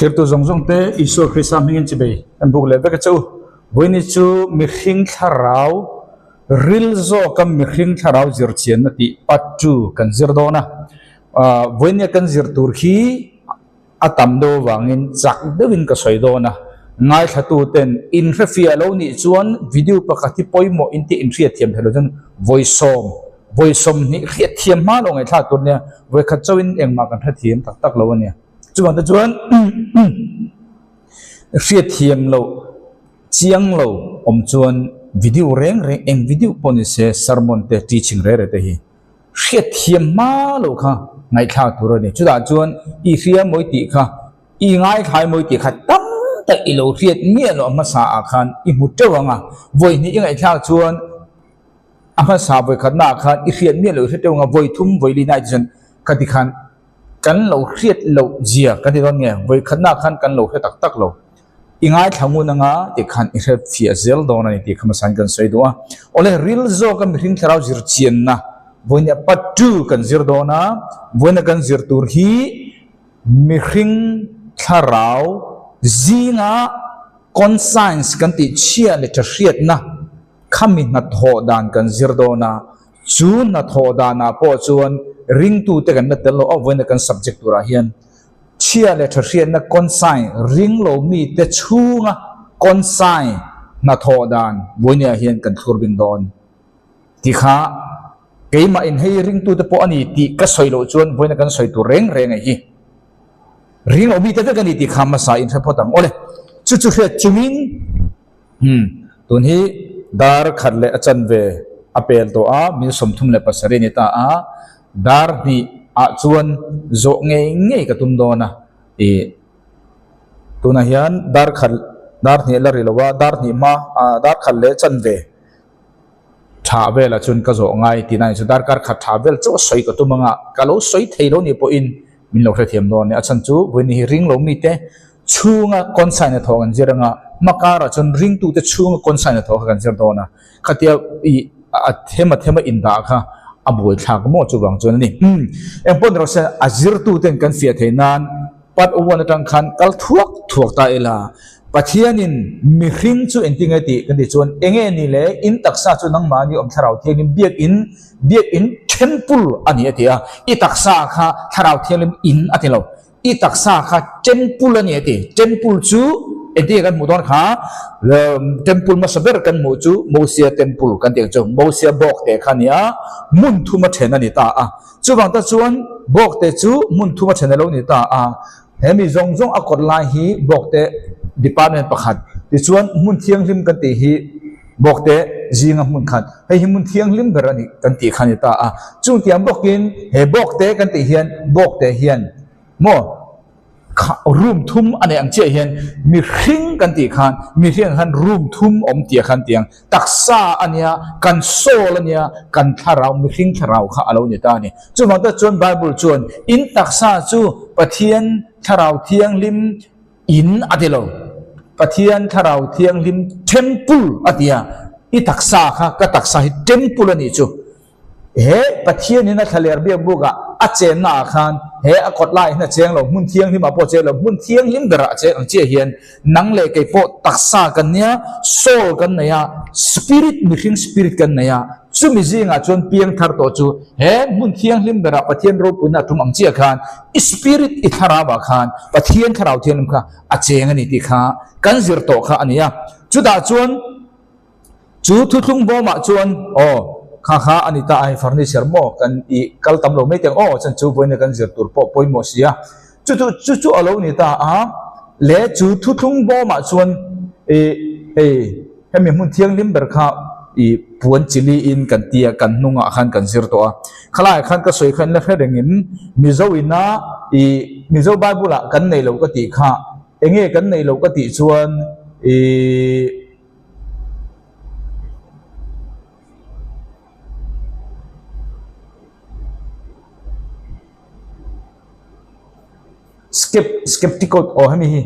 Thlirtu zawng zawng te Isua Krista hmingin chibei kan buk leh vek a che u. Vawiini chu mihring thlarau ril zawka mihring thlarau zirchianna tih part two kan zir dawn a. Vawiinia kan zir tur hi a tam deuh avangin chak deuhin ka sawi dawn a. Ngaithlatu ten inhrefiah lo nih chuan video pakhat hi pawimawh in tih inhriatthiam theih loh chuan vawisawm vawisawmhnih hriatthiam hma lo ngaihthlak tur nia vawikhat chauhin engmah kan hrethiam tak tak lo a nia. Chuvang te chuan hriatthiam loh chiang lo awm chuan video reng reng eng video pawh ni se sermon te teaching reng reng te hi hriatthiam hma loh kha ngaihthlak tur a ni. Chutah chuan i hria mawi tih kha i ngaithlai mawi tih kha tam tak i lo hriat miah loh hmasa ah khan i hmu teuh ang a, vawihnih i ngaihthlak chuan a hmasa vawikhatna ah khan i hriat miah loh i hre teuh ang a, vawithum vawilina i ti chuan khati khan Kan lo hriat loh zia kan ti dawn nge? Vawikhatna khan kan lo hre tak tak lo. I ngaithla ngun anga tih khan i hre fiah zel dawn a ni tih kha hmasain kan sawi duh a. Awle, ril zawka mihring thlarau zir chianna vawinia part two kan zir dawn a, vawiina kan zir tur hi mihring thlarau zinga conscience kan tih chhia leh tha hriatna khami hnathawh dan kan zir dawn a. Chu hnathawh danah pawh chuan ringtute kan la tel lo avawina kan subject turah hian chhia leh tha hriatna consign ring lo mite chhunga consign hnathawh dan vawinia hian kan thlur bing dawn ti kha keimah in hei ringtute pawh a ni tih ka sawi loh chuan vawiina kan sawi tur reng reng a hi ring lo mite vek a ni tih kha hmasa in hre phawt ang awle chu chu hriat chungin Umm, tun hi dar khat leh a chanve a pel tawh a, min 37 a ni ta a, dar hnih ah chuan zawh ngei ngei ka tum dawn a, ih tunah hian dar khat dar hnih la ri lo a, dar hnih hma ah dar khat leh chanve tha velah chuan ka zawh ngai tih na ni chu darkar khat tha vel chu a sawi ka tum ang a, ka lo sawi thei lo nih pawhin min lo hrethiam dawn a ni, a chhan chu vawiin hi ring lo mite chhunga consign a thawh kan zir anga hma karah chuan ringtute chhunga consign a thawh kha kan zir dawn a, khatia ih a them a them a indah kha a buaithlak maw chuvang chuan a ni. Umm engpawh ni rawh se a zirtuten kan fiah theih nan part one atang khan kal thuak thuak ta ila Pathianin mihring chu engtinge tih kan tih chuan enge ni le in taksa chu nangmahni awm thlarau thianghlim biakin biakin temple a ni a ti a, i taksa kha thlarau thianghlim in a ti lo. I taksa kha temple a ni a ti. Temple chu engtin nge kan hmuh dawn kha? Temple hmasa ber kan hmuh chu Mosia temple kan tih ang chu. Mosia bawk te kha a ni a, hmun thuma then a ni ta a. Chuvang ta chuan bawk te chu hmun thuma then a lo ni ta a. He mi zawng zawng a kawt lai hi bawk te department pakhat. Tichuan hmun thianghlim kan tih hi bawk te zinga hmun khat. Hei hi hmun thianghlim ber a ni kan tih kha a ni ta a. Chung tiang bawkin he bawk te kan tih hian bawk te hian maw kha room thum a nei ang chiah hian mihring kan tih khan mihring ang khan room thum awm tih khan tiang taksa a nia kan soul a nia kan thlarau mihring thlarau kha a lo ni ta a ni. Chuvang tak chuan Bible chuan in taksa chu Pathian thlarau thianghlim In a ti lo. Pathian Thlarau Thianghlim Temple a ti a, i taksa kha ka taksa hi Temple a nih chu. He Pathian in a thlaler biak buk ah a chenna ah khan he a kawt lai hian a cheng lo, hmun thianghlim ah pawh a cheng lo, hmun thianghlim berah a cheng ang chiah hian nang leh kei pawh taksa kan nia, soul kan nei a, spirit mihring spirit kan nei a, chumi zingah chuan piangthar tawh chu he hmun thianghlim berah Pathian ropuina a tum ang chiah khan I spirit i thlarau ah khan Pathian thlarau thianghlim kha a cheng a ni tih kha kan zir tawh kha a ni a. Chutah chuan chu thuthlung bawmah chuan aw kha kha a ni ta a hei furniture maw kan i kal tam lo mai teng aw chuan chu vawiin kan zir tur pawh pawimawh si a. Chu chu chu chu a lo ni ta a le chu thuthlung bawmah chuan i hei Hemi hmun thianghlim ber kha i puan chili in kan tia kan hnungah khan kan zir tawh a. Khalaiah khan ka sawi kha in la hre rengin Mizo ina i Mizo Bible ah kan nei lo ka tih kha enge kan nei lo ka tih chuan i Skep skeptical aw hemi hi.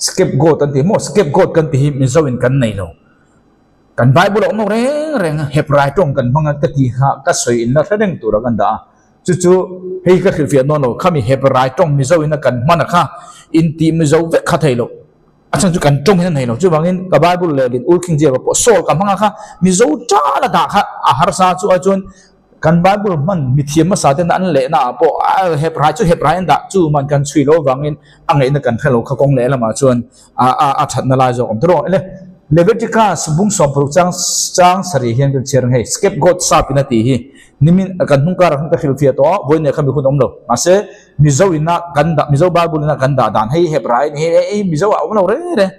Scapegoat an ti maw? Scapegoat kan ti hi Mizo in kan nei lo. Kan Bible a awm lo reng reng a, Hebrai tawng kan hmang a ka ti kha ka sawi in la hre reng tur a kan dah a. Chu chu hei ka hrilhfiah dawn lo, khami Hebrai tawng Mizo in a kan hman a kha intih Mizo vek kha thei lo. A chhan chu kan tawng hian a nei lo. Chuvangin ka Bible lehlin Ur King James-a pawh Saul ka hmang a kha Mizo tan a dah kha a harsa chu ai chuan kan Bible hman mithiam hmasa ten an lehna ah pawh a Hebrai chu Hebrai an dah chu man kan chhui lo avangin a ngaihna kan hre lo kha kawng leh lamah chuan a a a thatna lai zawk awm tawh rawh. Leviticus bung sawmparuk chang chang sarih hian kan chhiar ang hei scapegoat sap in a tih hi nimin kan hnung karah khan ka hrilhfiah tawh a vawiin leh kha mi hun awm lo mahse Mizo ina kan dah Mizo Bible ina kan dah dan hei Hebrai ni hei hei Mizo ah awm lo reng reng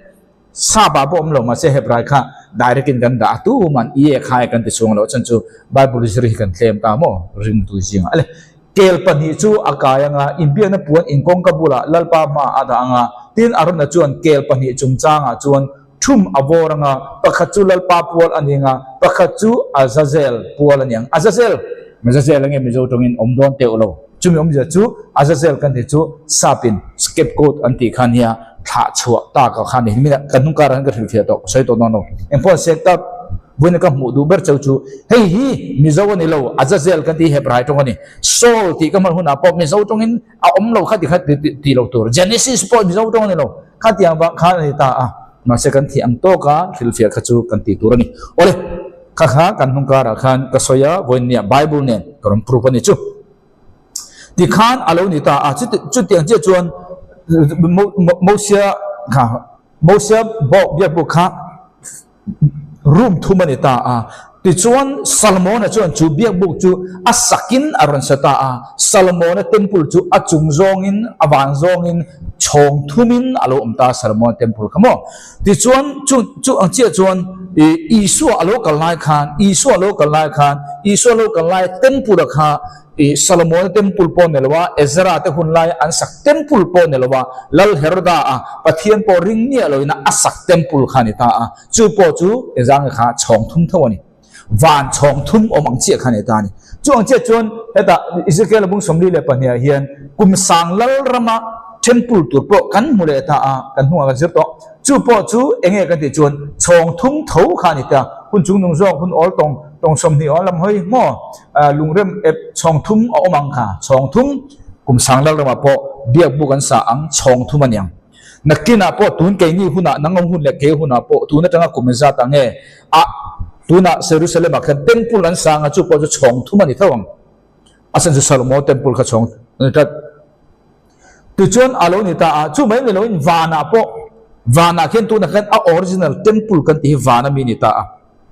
sap ah pawh awm lo mahse Hebrai kha direct in kan dah a tuman i e khai kan ti chhuang lo chuan chu Bible zir hi kan tlem ta maw ringtu zingah ale kel pahnih chu a kai anga inbiakna puan in kawngka bulah Lalpa hmaah a dah anga tin Arona chuan kel pahnih chungchangah chuan thum a vawr anga pakhat chu Lalpa pual a ni anga pakhat chu Azazel pual a ni ang Azazel Azazel ange Mizo tawngin awm dawn teuh lo. Chumi awmzia chu Azazel kan tih chu sapin scapegoat an tih kha nia thlah chhuah tak ah khan ni. Hemi kan hnung karah hian ka hrilhfiah tawh, ka sawi tawh dawn lo. Engpawh se ka vawiin ka hmuh duh ber cheu chu hei hi Mizo a ni lo, Azazel kan tih hi Hebrai tawng a ni. Saul tih ka hman hunah pawh Mizo tawngin a awm lo kha ti kha tih lo tur. Genesis pawh Mizo tawng a ni lo. Khatiang vang khan a ni ta a. Mahse kan thih ang tawka hrilhfiah kha chu kan tih tur a ni. Awle, kha kha kan hnung karah khan ka sawi a, vawiin nia Bible nen ka rawn proof a ni chu. Tikhan a lo ni ta a, chutiang chiah chuan Mosia kha Mosia biak buk kha room thum a ni ta a. Tichuan Salmona chuan chu biak buk chu a sakin a rawn sa ta a. Salmona temple chu a chung zawngin a van zawngin chhawng thumin a lo awm ta a Salmona temple kha maw. Tichuan chu chu ang chiah chuan ih Isua a lo kal lai khan Isua a lo kal lai khan Isua a lo kal lai temple a kha ih Salomona temple pawh ni lo a Ezra te hun lai an sak temple pawh ni lo a Lal Heroda a Pathian pawh ring miah lo in a sak temple kha a ni ta a chu pawh chu engzang kha chhawng thum tho a ni. Van chhawng thum awm ang chiah kha a ni ta a ni. Chu ang chiah chuan hetah Ezekiel bung 42 ah hian kum sang lal rama temple tur pawh kan hmu leh ta a, kan hnungah kan zir tawh. Chu pawh chu eng nge kan tih chuan chhawng thum tho kha a ni ta. Hun chung nung zawk hun awl tawng tawng 20 aw lam hawi maw lungrem ep chhawng thum a awm ang kha. Chhawng thum kum sang lal ramah pawh biak buk an sa ang chhawng thum a ni ang. Nakinah pawh tun keini hunah nang awm hun leh kei hunah pawh tun atanga kum engzat ah nge a tunah Jerusalem ah khan temple an sang a chu pawh chu chhawng thum a ni tho ang. A chhan chu Salomo temple kha chhawng a ni tlat. Tichuan a lo ni ta a chu mai ni loin vanah pawh vanah khian tunah khan a original temple kan tih hi van ami ni ta a.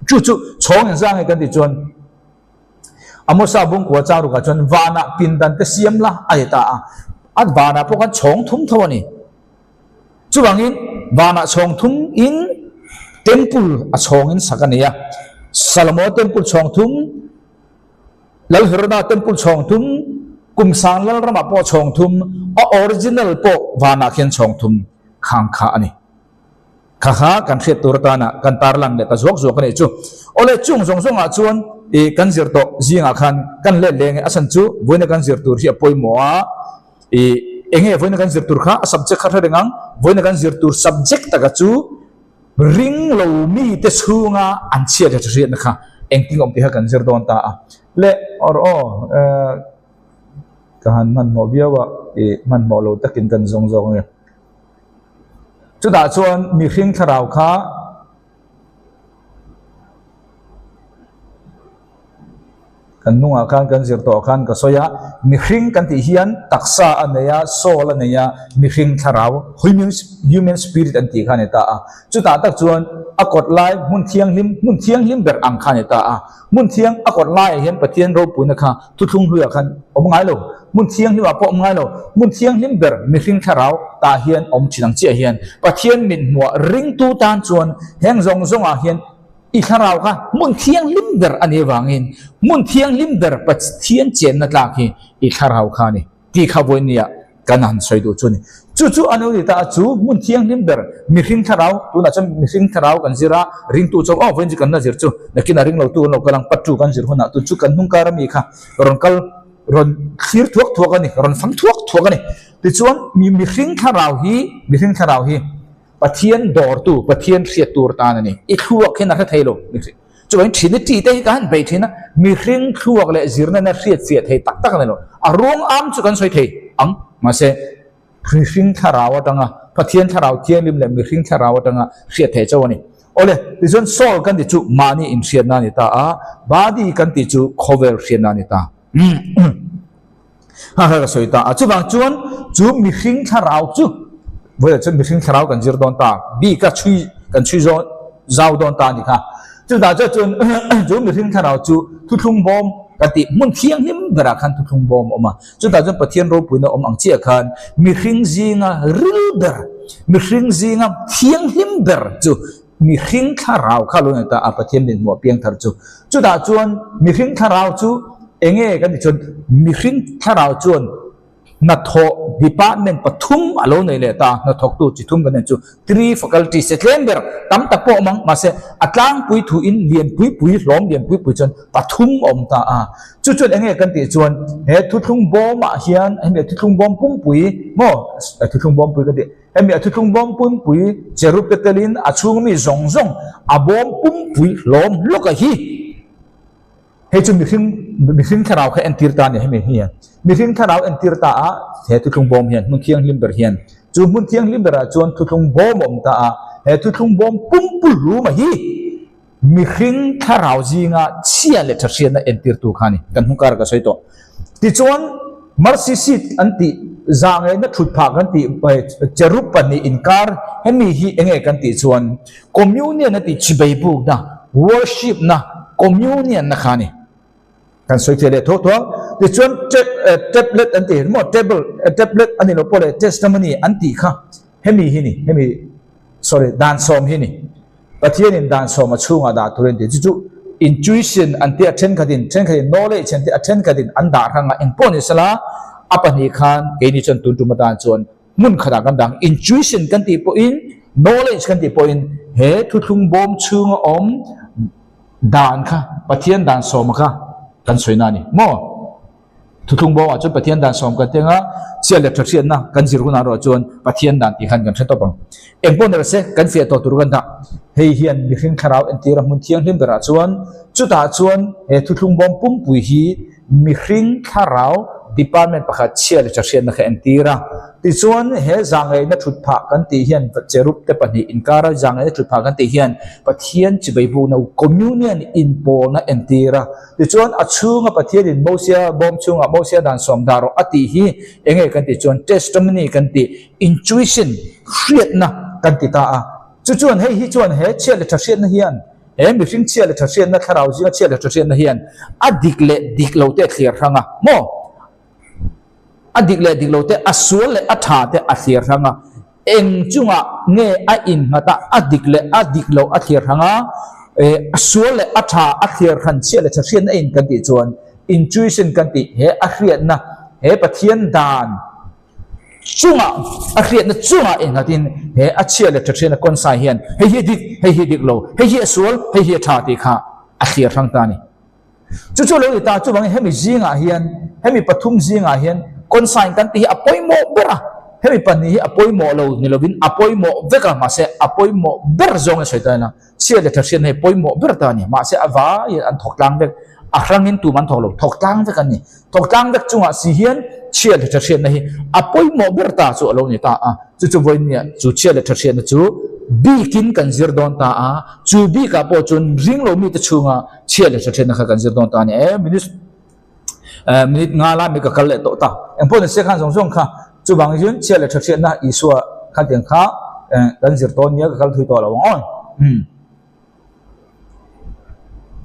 Chu chu chhawng engzat nge kan tih chuan Amosa bungkua chang rukah chuan vanah pindan te siam la a ti ta a, a vanah pawh khan chhawng thum tho a ni. Chuvangin vanah chhawng thum in temple a chhawng in sak a ni a, Salomo temple chhawng thum, Lal Heroda temple chhawng thum, Kumsang Lalramah pawh chhawng thum, a original pawh vanah khian chhawng thum khang kha a ni. Kha kha kan hriat tur atana kan tarlang leh ta zuak zuak a nih chu. Awle chung zawng zawngah chuan ih kan zir tawh zingah khan kan let leng e a chhan chu vawiina kan zir tur hi a pawimawh a, ih eng nge vawiina kan zir tur kha a subject kha hre reng ang, vawiina kan zir tur subject taka chu ring lo mite chhunga an chhiat leh hriatna kha engtin awm tih kha kan zir dawn ta a. Le or aw eh ka han hmanhmawh viau a ih hmanhmawh lo takin kan zawng zawk ange. Chutah chuan mihring thlarau kha kan hnungah khan kan zir tawh khan ka sawi a, mihring kan tih hian taksa a nei a, soul a nei a, mihring thlarau, human spirit an tih kha a ni ta a. Chutah tak chuan a kawt lai hmun thianghlim, hmun thianghlim ber ang kha a ni ta a. Hmun thiang a kawt laiah hian Pathian ropuina kha thuthlung hluiah khan awm ngai lo. Hmun thianghlimah pawh awm ngai lo. Hmun thianghlim ber mihring thlarau tah hian awm thin ang chiah hian Pathian mit hmuah ringtu tan chuan heng zawng zawngah hian i thlarau kha hmun thianghlim ber a nih avangin hmun thianghlim ber Pathian chenna tlak hi i thlarau kha a ni. Tih kha vawinia kan han sawi duh chu a ni. Chu chu a lo ni ta a, chu hmun thianghlim ber mihring thlarau, tunah chuan mihring thlarau kan zir a, ringtu chuan aw vawiin chu kan la zir chu, nakinah ringlotu kan lo kal ang, pattu kan zir hunah tun chu kan hnung kar ami kha rawn kal rawn thlir thuak thuak a ni, rawn fang thuak thuak a ni. Tichuan mihring thlarau hi, mihring thlarau hi Pathian dawrtu, Pathian hriat tur tan a ni. I thluak hian a hre thei lo. Chuvangin Trinity te hi ka han bei thin a, mihring thluak leh zirna na hriat fiah thei tak tak a ni lo. A ruang am chu kan sawi thei ang, mahse mihring thlarau atanga Pathian thlarau thianghlim leh mihring thlarau atanga hriat theih chauh a ni. Awle, tichuan soul kan tih chu mahni inhriatna a ni ta a, body kan tih chu khawvel hriatna a ni ta. Ha ha ka sawi ta a, chuvang chuan chu mihring thlarau chu vawiah chuan mihring thlarau kan zir dawn ta, bik a chhui kan chhui zawn zau dawn ta a ni kha. Chutah chuan chuan chu mihring thlarau chu thuthlung bawm kan tih hmun thianghlim berah khan thuthlung bawm a awm a, chutah chuan Pathian ropuina awm ang chiah khan mihring zinga ril ber, mihring zinga thianghlim ber chu Mihring thlarau kha lo ni ta a, Pathian dinhmuh a piang thar chu. Chutah chuan mihring thlarau chu enge kan tih chuan mihring thlarau chuan hnathawh department pathum a lo nei leh ta, hnathawktu chi thum kan nei chu three faculties e tlem ber tam tak pawh a awm ang, mahse a tlangpui thuin lianpui pui hlawm lianpui pui chuan pathum a awm ta a. Chu chuan enge kan tih chuan he thuthlung bawmah hian hemi thuthlung bawm pumpui maw thuthlung bawmpui ka tih. Hemi a thuthlung bawm pumpui cherub te telin a chhung mi zawng zawng a bawm pumpui hlawm hlawk a hi. Hei chu mihring mihring thlarau kha entir ta a ni hemi hian. Mihring thlarau entir ta a he thuthlung bawm hian hmun thianghlim ber hian. Chu hmun thianghlim berah chuan thuthlung bawm a awm ta a, he thuthlung bawm pumpu hlum a hi. Mihring thlarau zinga chhia leh tha hriatna entirtu kha a ni. Kan hmung karah ka sawi tawh. Tichuan, mercy seat an tih, zahngaihna thut phah kan tih, cherub pahnih inkar hemi hi enge kan tih chuan communion a tih chibei bukna, worship na, communion na kha a ni. Kan sawi fiah leh tho tho ang. Tichuan, tablet an tih maw, table, tablet a ni lo pawh leh testimony an tih kha hemi hi ni, hemi sorry dan sawm hi ni. Pathianin dan sawma chhungah dah tur a ni tih chu chu intuition an tih a thenkhatin thenkhatin knowledge an tih a thenkhatin an dah hrang a engpawh ni sela a pahnih khan keini chuan tun tum atan chuan hmun khatah kan dang intuition kan tih pawhin knowledge kan tih pawhin he thuthlung bawm chhunga awm dan kha Pathian dan sawma kha kan sawi na a ni maw. Thuthlung bawngah chuan Pathian dan sawm kan teng a, chhiat leh tha hriatna kan zir hunah erawh chuan Pathian dan tih khan kan hre tawp ang. Eng pawh ni rawh se, kan fiah tawh tur kan dah. Hei hian mihring thlarau entira hmun thianghlim berah chuan chutah chuan he thuthlung bawm pumpui hi mihring thlarau department pakhat chhiat leh tha hriatna kha entir a. Tichuan he zahngaihna thut phah kan tih hian cherub te pahnih inkara zahngaihna thut phah kan tih hian Pathian chibai bukna communion inpawlna entir a. Tichuan, a chhunga Pathianin Mosia bawm chhungah Mosia dan sawm dah rawh a tih hi eng nge kan tih chuan testimony kan tih, intuition, hriatna kan ti ta a. Chu chuan hei hi chuan he chhiat leh tha hriatna hian, he mihring chhiat leh tha hriatna, thlarau zinga chhiat leh tha hriatna hian a dik leh dik lo te a thliar hrang a maw? A dik leh dik lo te, a sual leh a tha te a thliar hrang a. Eng chungah nge a innghat a, a dik leh a dik lo a thliar hrang a, a sual leh a tha a thliar hran chhiat leh tha hriatna in kan tih chuan intuition kan tih he a hriatna he Pathian dan chungah a hriatna chungah innghatin he a chhiat leh tha hriatna kawnsai hian hei hi a dik, hei hi a dik lo, hei hi a sual, hei hi a tha tih kha a thliar hrang ta a ni. Chu chu lo ni ta, chuvangin hemi zingah hian, hemi pathum zingah hian consign kan tih hi a pawimawh ber a, hemi pahnih hi a pawimawh lo ni lovin a pawimawh vek a, mahse a pawimawh ber zawng in sawi ta ila, chhiat leh tha hriatna hi pawimawh ber ta a ni, mahse a vaiin an thawk tlang vek, a hrangin tum an thawk lo, thawk tlang vek an ni, thawk tlang vek chungah si hian chhiat leh tha hriatna hi a pawimawh ber ta chu a lo ni ta a, chu chu vawinia chu chhiat leh tha hriatna chu bikin kan zir dawn ta a, chu bikah pawh chuan ring lo mite chhunga Chhiat leh hrethiatna kha kan zir dawn ta a ni e. Minute eh minute nga lai mai ka kal leh tawh ta. Eng pawh ni se khan zawng zawng kha chuvang hian chhiat leh hrethiatna Isua kha tiang kha eh kan zir tawn nia ka kal thui tawh lo ang aw. Umm.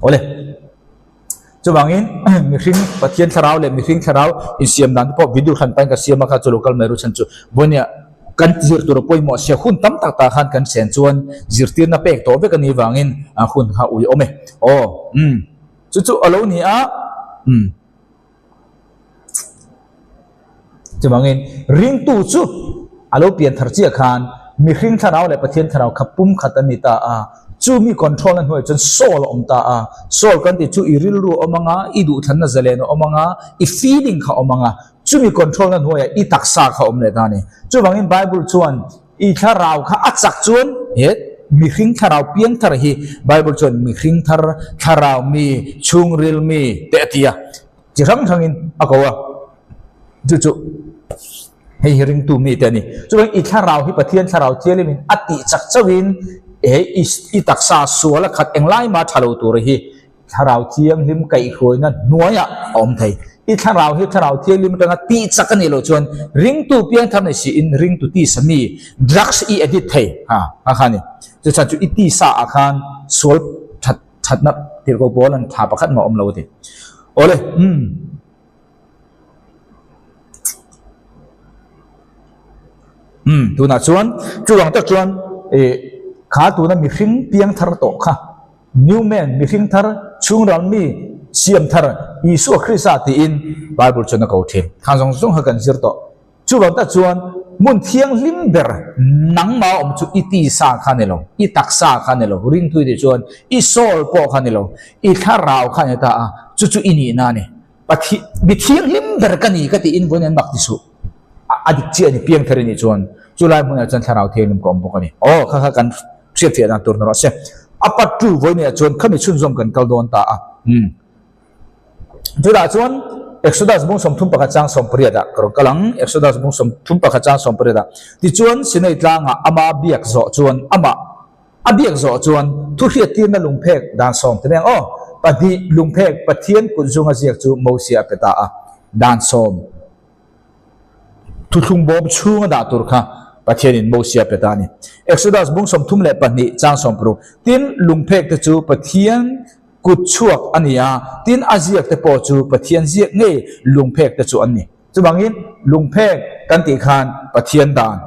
Awle. Chuvangin mihring Pathian thlarau leh mihring thlarau insiam dan te pawh video hran pahin ka siam a kha chu lo kal mai ru chhan chu vawinia Kan zir tur pawimawh sia hun tam tak tah khan kan chen chuan zirtirna pek tawh vek a nih vangin hun kha ui awm e. Aw, umm, chu chu a lo ni a, umm. Chuvangin ringtu chu a lo pian thar chiah khan mihring thlarau leh Pathian thlarau kha pumkhat an ni ta a, chu mi control na hnuaiah chuan soul a awm ta a, soul kan tih chu i rilru a awm ang a, i duhthlanna zalen a awm ang a, i feeling kha a awm ang a, Chumi control na hnuaiah i taksa kha awm leh ta a ni. Chuvangin Bible chuan i thlarau kha a chak chuan he Mihring thlarau piang thar hi Bible chuan mihring thar, thlarau mi, chhungril mi te a ti a, chi hrang hrangin a ko a, chu chu hei hi ringtu mi te a ni. Chuvangin i thlarau hi Pathian thlarau thianghlimin a tih chak chauhin he i taksa sual a khat englai mah tha lo tur hi Thlarau Thianghlim kaihhruaina hnuaiah a awm thei. I thlarau hi Thlarau Thianghlim atanga tih chak a nih loh chuan ringtu piangthar ni siin ringtu tisa mi drugs i addict thei ha kha kha a ni. Chuchhan chu i tisa ah khan sual that thatna tirhkoh pawl an tha pakhat mah a awm lo a ti. Awle umm. Umm tunah chuan chuvang tak chuan ih kha tuna mihring piangthar tawh kha. New Man, mihring thar, chhungral mi, siam thar, Isua Krista tiin Bible chuan a ko thin. Khan zawng zawng kha kan zir tawh. Chuvang tak chuan hmun thianghlim ber nangmah awm chu i tisa kha ni lo, i taksa kha ni lo, ringtu i tih chuan i soul pawh kha ni lo, i thlarau kha ni ta a, chu chu i nihna a ni. Pathian, mi thianghlim ber ka ni ka tiin vawiin an mak ti suh. A dik chiah a ni, piangthar i nih chuan chulai hmunah chuan thlarau thianghlim ka awm bawk a ni. Aw, kha kha kan hriatfiah dan tur ni rawh se. A pattu vawiin ah chuan khami chhunzawm kan kal dawn ta a. Umm. Chutah chuan Exodus bung 31 chang 18 ah ka rawn kal ang. Exodus bung 31 chang 18 ah tichuan Sinai tlangah ama biak zawh chuan amah a biak zawh chuan thu hriattirna lungphek dan sawm te meng aw pahnih lungphek Pathian kut zunga ziak chu Mosia a pe ta a. Dan sawm. Thuthlung bawm chhunga dah tur kha Pathianin Mosia a pe ta a ni. Exodus bung 32 chang 60, Tin, lungphek te chu Pathian kut chhuak a ni a, tin a ziak te pawh chu Pathian ziak ngei lungphek te chu an ni. Chuvangin lungphek kan tih khan Pathian dan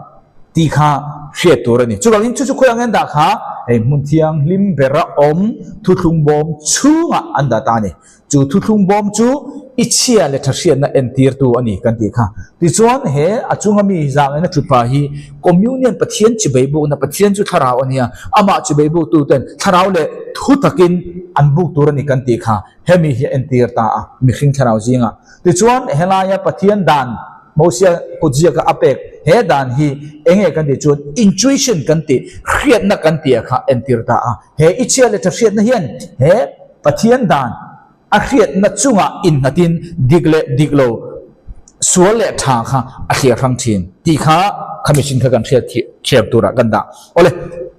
tih kha hriat tur a ni. Chuvangin chu chu khawi ang an dah kha hei hmun thianghlim bera awm thuthlung bawm chhungah an dah ta a ni. Chu thuthlung bawm chu i chhia leh tha hriatna entirtu a ni kan tih kha. Tichuan, he a chunga mi zangena thupa hi Communion Pathian chibei bukna, Pathian chu thlarau a nia, amah chibei buktuten thlarau leh thu takin an buk tur a ni kan tih kha hemi hi a entir ta a, mihring thlarau zingah. Tichuan, helaia Pathian dan Mosia kutziaka a pek he dan hi enge kan tih chuan intuition kan tih, hriatna kan tih a kha entir ta a. He i chhia leh tha hriatna hian he Pathian dan a hriatna chungah innghatin dik leh dik lo, sual leh tha kha a thliar hrang thin tih kha khami chin kha kan hriat thiam turah kan dah. Awle,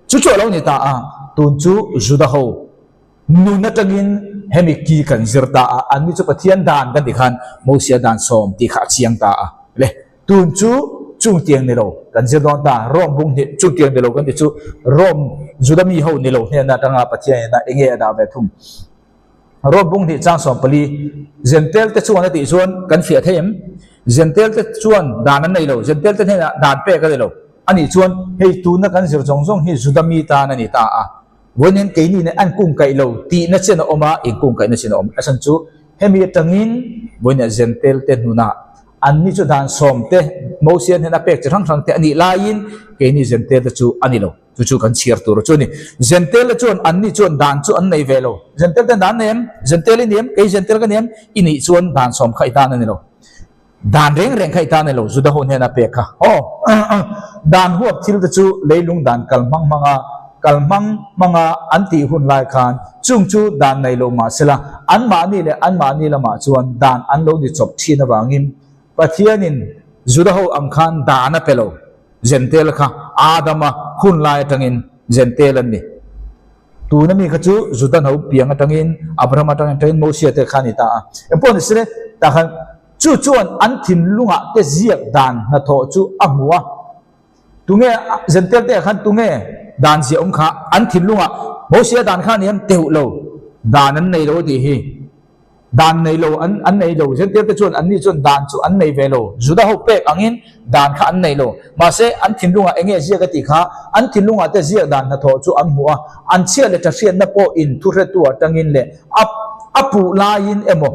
chu chu a lo ni ta a, tun chu Juda ho nun atangin hemi ki kan zir ta a, anni chu Pathian dan kan tih khan Mosia dan sawm tih kha a chiang ta a. Le, tun chu chungtiang ni lo kan zir dawn ta, Rome bung hnih chungtiang ni lo kan ti chu Rome Juda mi ho ni lo hnena atanga Pathian ina enge a dah ve thung. Rome bung hnih chang 14 Zentel te chuan a tih chuan kan fiah thei em? Zentel te chuan dan an nei lo, Zentel te hnenah dan pek a ni lo. Anih chuan hei tuna kan zir zawng zawng hi Juda mi tan a ni ta a. Vawiin keini nen an kungkaih lo tihna chen a awm a, inkungkaihna chen a awm. A chhan chu hemi atangin vawiinah Zentel te hnunah Anni chu dan sawm te, Mosia hnena pek chi hrang hrang te a nih laiin keini Zentel te chu a ni lo. Chu chu kan chhiar tur chu a ni. Zentel te chuan anni chuan dan chu an nei ve lo. Zentel ten dan nei em? Zentel i ni em? Kei Zentel ka ni em? I nih chuan dan sawm kha i tan a ni lo. Dan reng reng kha i tan a ni lo, Juda ho hnena pek kha. Aw, dan huap thil te chu leilung dan kal hmang hmanga kal hmang hmanga an tih hun lai khan chung chu dan nei lo mah sela, anmahni leh anmahni lamah chuan dan an lo ni chawp thin avangin Pathianin Juda ho ang khan dan a pe lo. Zentel kha Adama hun lai atangin Zentel an ni. Tuna mi kha chu Juda no piang atangin Abraham atangin atangin Mosia te kha a ni ta a. Engpawh ni sile tah khan chu chuan an thinlungah te ziak dan hnathawh chu a hmu a. Tunge Zentel te ah khan tunge dan ziah awm kha an thinlungah Mosia dan kha ni an teuh lo, dan an nei lo a tih hi. Dan nei lo an an nei lo, Zentel te chuan anni chuan dan chu an nei ve lo, Juda ho pek angin dan kha an nei lo. Mahse an thinlungah enge ziak a tih kha an thinlungah te ziak dan hnathawh chu an hmu a, an chhia leh tha hriatna pawh in thuhretu atangin leh a a puh laiin emaw,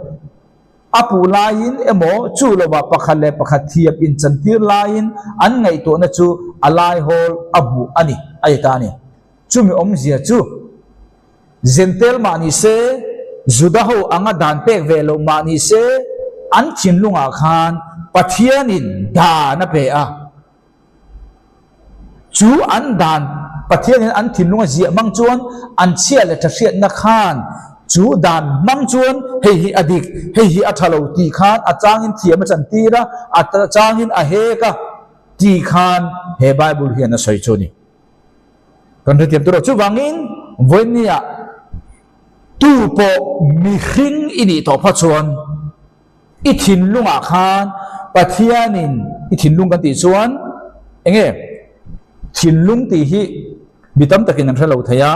A puh laiin emaw chu lovah pakhat leh pakhat thiam inchantir laiin an ngaihtuahna chu a laihawl a hmuh a ni, a ti ta a ni. Chumi awmzia chu Zentel mah ni se, Juda ho anga dan pek ve loh mah ni se, an thinlungah khan Pathianin dan a pe a. Chu an dan. Pathianin an thinlung a ziah hmang chuan an chhia leh tha hriatna khan chu dan hmang chuan hei hi a dik, hei hi a tha lo tih khan a changin thiam a chantir a, a changin a hek a tih khan he Bible hian a sawi chu a ni. Kan hrethiam tur a, chuvangin vawinia tu pawh mihring i nih tawh phawt chuan i thinlungah khan Pathianin i thinlung kan tih chuan eng nge thinlung tih hi mi tam takin an hre lo thei a,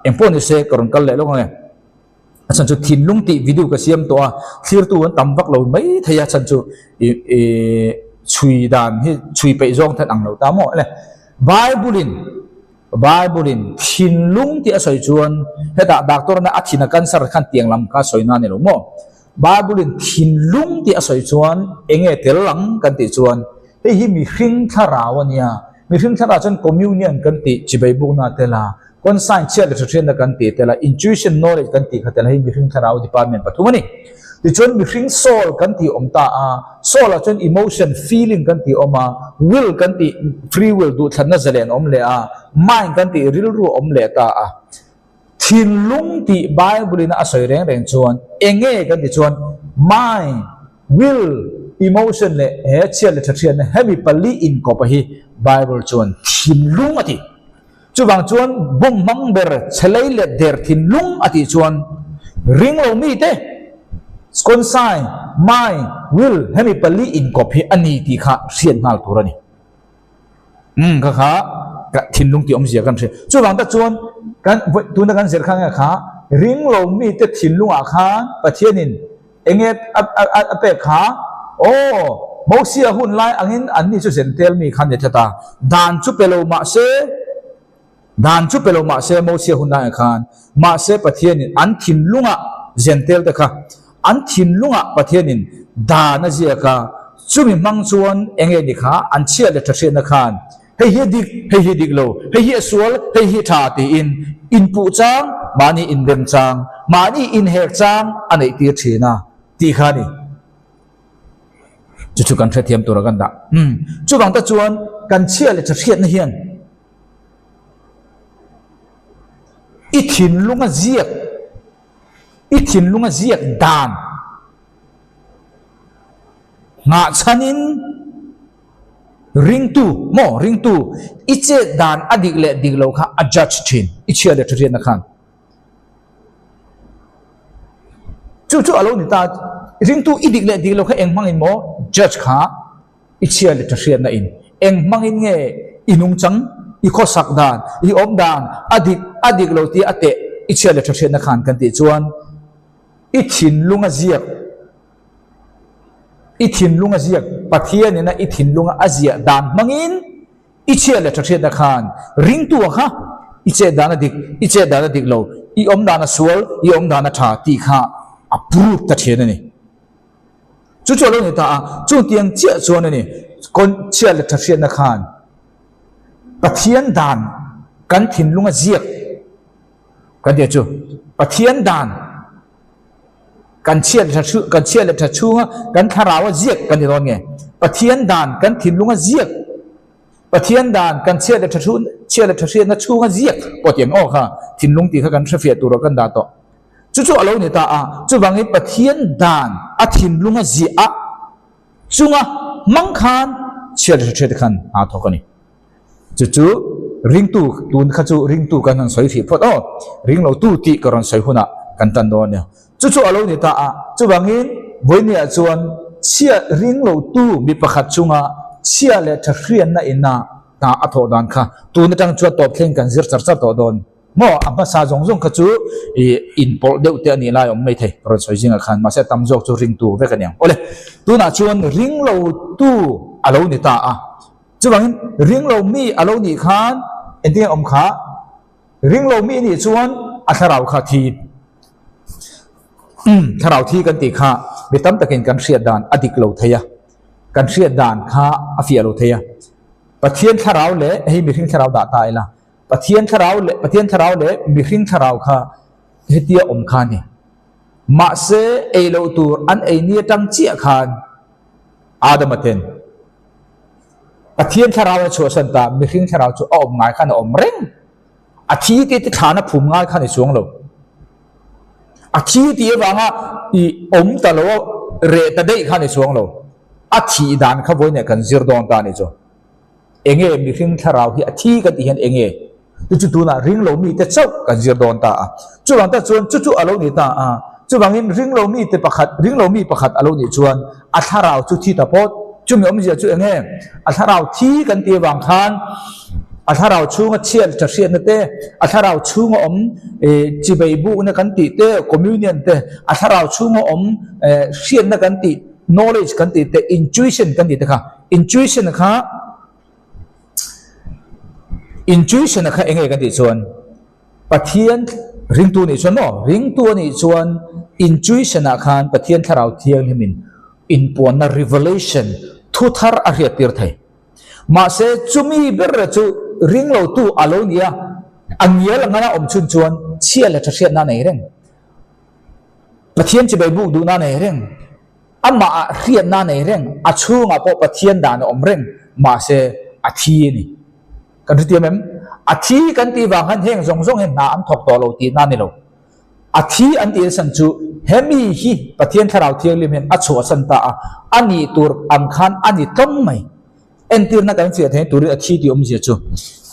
eng pawh ni se ka rawn kal leh lawk ang e. A chhan chu thinlung tih video ka siam tawh a, thlirtu an tam vak lo mai thei a, chhan chu ih ih chhui dan hi chhui peih zawng then ang lo ta maw le. Bible in Bible in thinlung tih a sawi chuan hetah doctor na a thin a cancer khan tiang lam kha a sawi na a ni lo maw. Bible in thinlung tih a sawi chuan eng nge tel ang kan tih chuan hei hi mihring thlarau a nia, mihring thlarau chuan communion kan tih chibai bukna a tel a, Conscience chhiat leh hriatna kan tih tel a, intuition knowledge kan tih kha tel a, hei mihring thlarau department pathum a ni. Tichuan mihring soul kan tih awm ta a, soul ah chuan emotion, feeling kan tih awm a, will kan tih free will duhthlanna zalen awm leh a, mind kan tih rilru awm leh ta a. Thinlung tih Bible in a sawi reng reng chuan eng nge kan tih chuan mind, will, emotion leh he chhiat leh thathriatna hemi pali inkawpa hi Bible chuan thinlung a ti. Chuvang chuan bum hmang ber chhe lei let der thinlung a tih chuan ring lo mite Sconsign, mind, will hemi pali inkawp hi a ni tih kha hriat nghal tur a ni. Umm kha kha ka thinlung tih awmzia kan hria. Chuvang tak chuan kan tuna kan zir kha nge kha ring lo mite thinlungah khan Pathianin Enge a pek kha? Aw, Mosia hun lai angin anni chu zentel mi kha an ni tlat a, dan chu pe lo mah se, dan chu pe lo mah se Mosia hun laiah khan, mahse Pathianin an thinlungah zentel te kha, an thinlungah Pathianin dan a ziak a, chumi hmang chuan enge ni kha an chhiat leh tha hriatna khan Hei hi a dik, hei hi a dik lo, hei hi a sual, hei hi a tha tiin inpuh chang, mahni inrem chang, mahni inhek chang a neih tir thin a tih kha a ni. Chu chu kan hrethiam tura kan dah. Umm, chuvang te chuan kan chhia leh tha hriatna hian i thinlunga ziak, i thinlunga ziak dan nghahchhanin, Ringtu, maw ringtu, i chet dan a dik leh dik lo kha a judge thin, i chhia leh thahriatna khan. Chu chu a lo ni ta, ringtu i dik leh dik lo kha eng hmangin maw judge kha i chhia leh thahriatna in eng hmangin nge i nungchang, i khawsak dan, i awm dan a dik a dik lo tia a teh i chhia leh thahriatna khan kan tih chuan i thinlung a ziak. I thinlung a ziak, Pathianina i thinlunga a ziah dan hmangin i chhiat leh thahriatna khan ringtu ang kha i chet dan a dik, i chet dan a dik lo, i awm dan a sual, i awm dan a tha tih kha a prove ta thin a ni. Chu chu a lo ni ta a, chutiang chiah chuan a ni, chhiat leh thahriatna khan Pathian dan kan thinlunga ziak kan tih chu Pathian dan, Kan chhiat leh tha kan chhiat leh tha chhunga kan thlarau a ziak kan ni dawn nge? Pathian dan kan thinlung a ziak Pathian dan kan chhiat leh tha chhung chhiat leh tha hriatna chhunga ziak pawh tiang aw kha thinlung tih kha kan hrefiah tur ah kan dah tawh. Chu chu a lo ni ta a, chuvangin Pathian dan a thinlung a ziah a chunga hmang khan chhiat leh tha hriat te khan aa thawk a ni. Chu chu ringtu tun kha chu ringtu kan han sawi hrih phawt aw, ringlotu tih ka rawn sawi hunah kan tan dawn a nia. Chu chu a lo ni ta a, chuvangin vawinia chuan chhia ringlotu mi pakhat chunga chhia leh tha hrianna ina hna a thawh dan kha tun atang chuan tawp thleng kan zir char char tawh dawn maw? A hmasa zawng zawng kha chu ih inpawlh deuh te a nih lai awm mai thei ka rawn sawi zingah khan mahse tam zawk chu ringtu vek a ni ang. Awle, tunah chuan ringlotu a lo ni ta a. Chuvangin ringlo mi a lo nih khan engtin nge awm kha? Ringlo mi nih chuan a thlarau kha thi. Umm, thlarau thi kan tih kha mi tam takin kan hriat dan a dik lo thei a, kan hriat dan kha a fiah lo thei a. Pathian thlarau leh hei mihring thlarau dah ta ila, Pathian thlarau leh Pathian thlarau leh mihring thlarau kha hetia awm kha a ni. Mahse ei loh tur an ei ni atang chiah khan Adama ten Pathian thlarau a chhuahsan ta, mihring thlarau chu a awm ngai khan a awm reng. A thi tih te thlana phum ngai kha ni chuang lo. A thi tih avanga i awm ta lo a, reh ta daih kha ni chuang lo. A thih dan kha vawiinah kan zir dawn ta a ni chu. Enge mihring thlarau hi a thi kan tih hian enge? Chu chu tunah ring lo mite chauh kan zir dawn ta a. Chuvang tak chuan chu chu a lo ni ta a. Chuvangin ring lo mite pakhat, ring lo mi pakhat a lo nih chuan a thlarau chu thi ta pawt. Chumi awmzia chu enge? A thlarau thi kan tih avang khan a thlarau chhunga chhiat tha hriatna te, a thlarau chhunga awm chibei bukna kan tih te, communion te, a thlarau chhunga awm hriatna kan tih, knowledge kan tih te, intuition kan tih te kha Intuition kha Intuition kha enge kan tih chuan Pathian ringtu nih chuan maw ringtu a nih chuan intuition ah khan Pathian thlarau thianghlimin inpuanna revelation thu thar a hriat tir thei. Mahse chumi ber chu ring lo tu a lo nia a ngial ang a awm chhun chuan chhia leh tha hriatna a nei reng. Pathian chibai buk duhna a nei reng. Amah ah hriatna a nei reng, a chhungah pawh Pathian dan a awm reng, mahse a thi a ni. Kan hrethiam em? A thi kan tih vang khan heng zawng zawng hi hna an thawk tawh lo tihna a ni lo. A thi an tih nachhan chu hemi hi Pathian Thlarau Thianghlim hian a chhuahsan ta a, a nih tur ang khan a ni tlawm mai. Entirna kan fiah theih turin a thi tih awmzia chu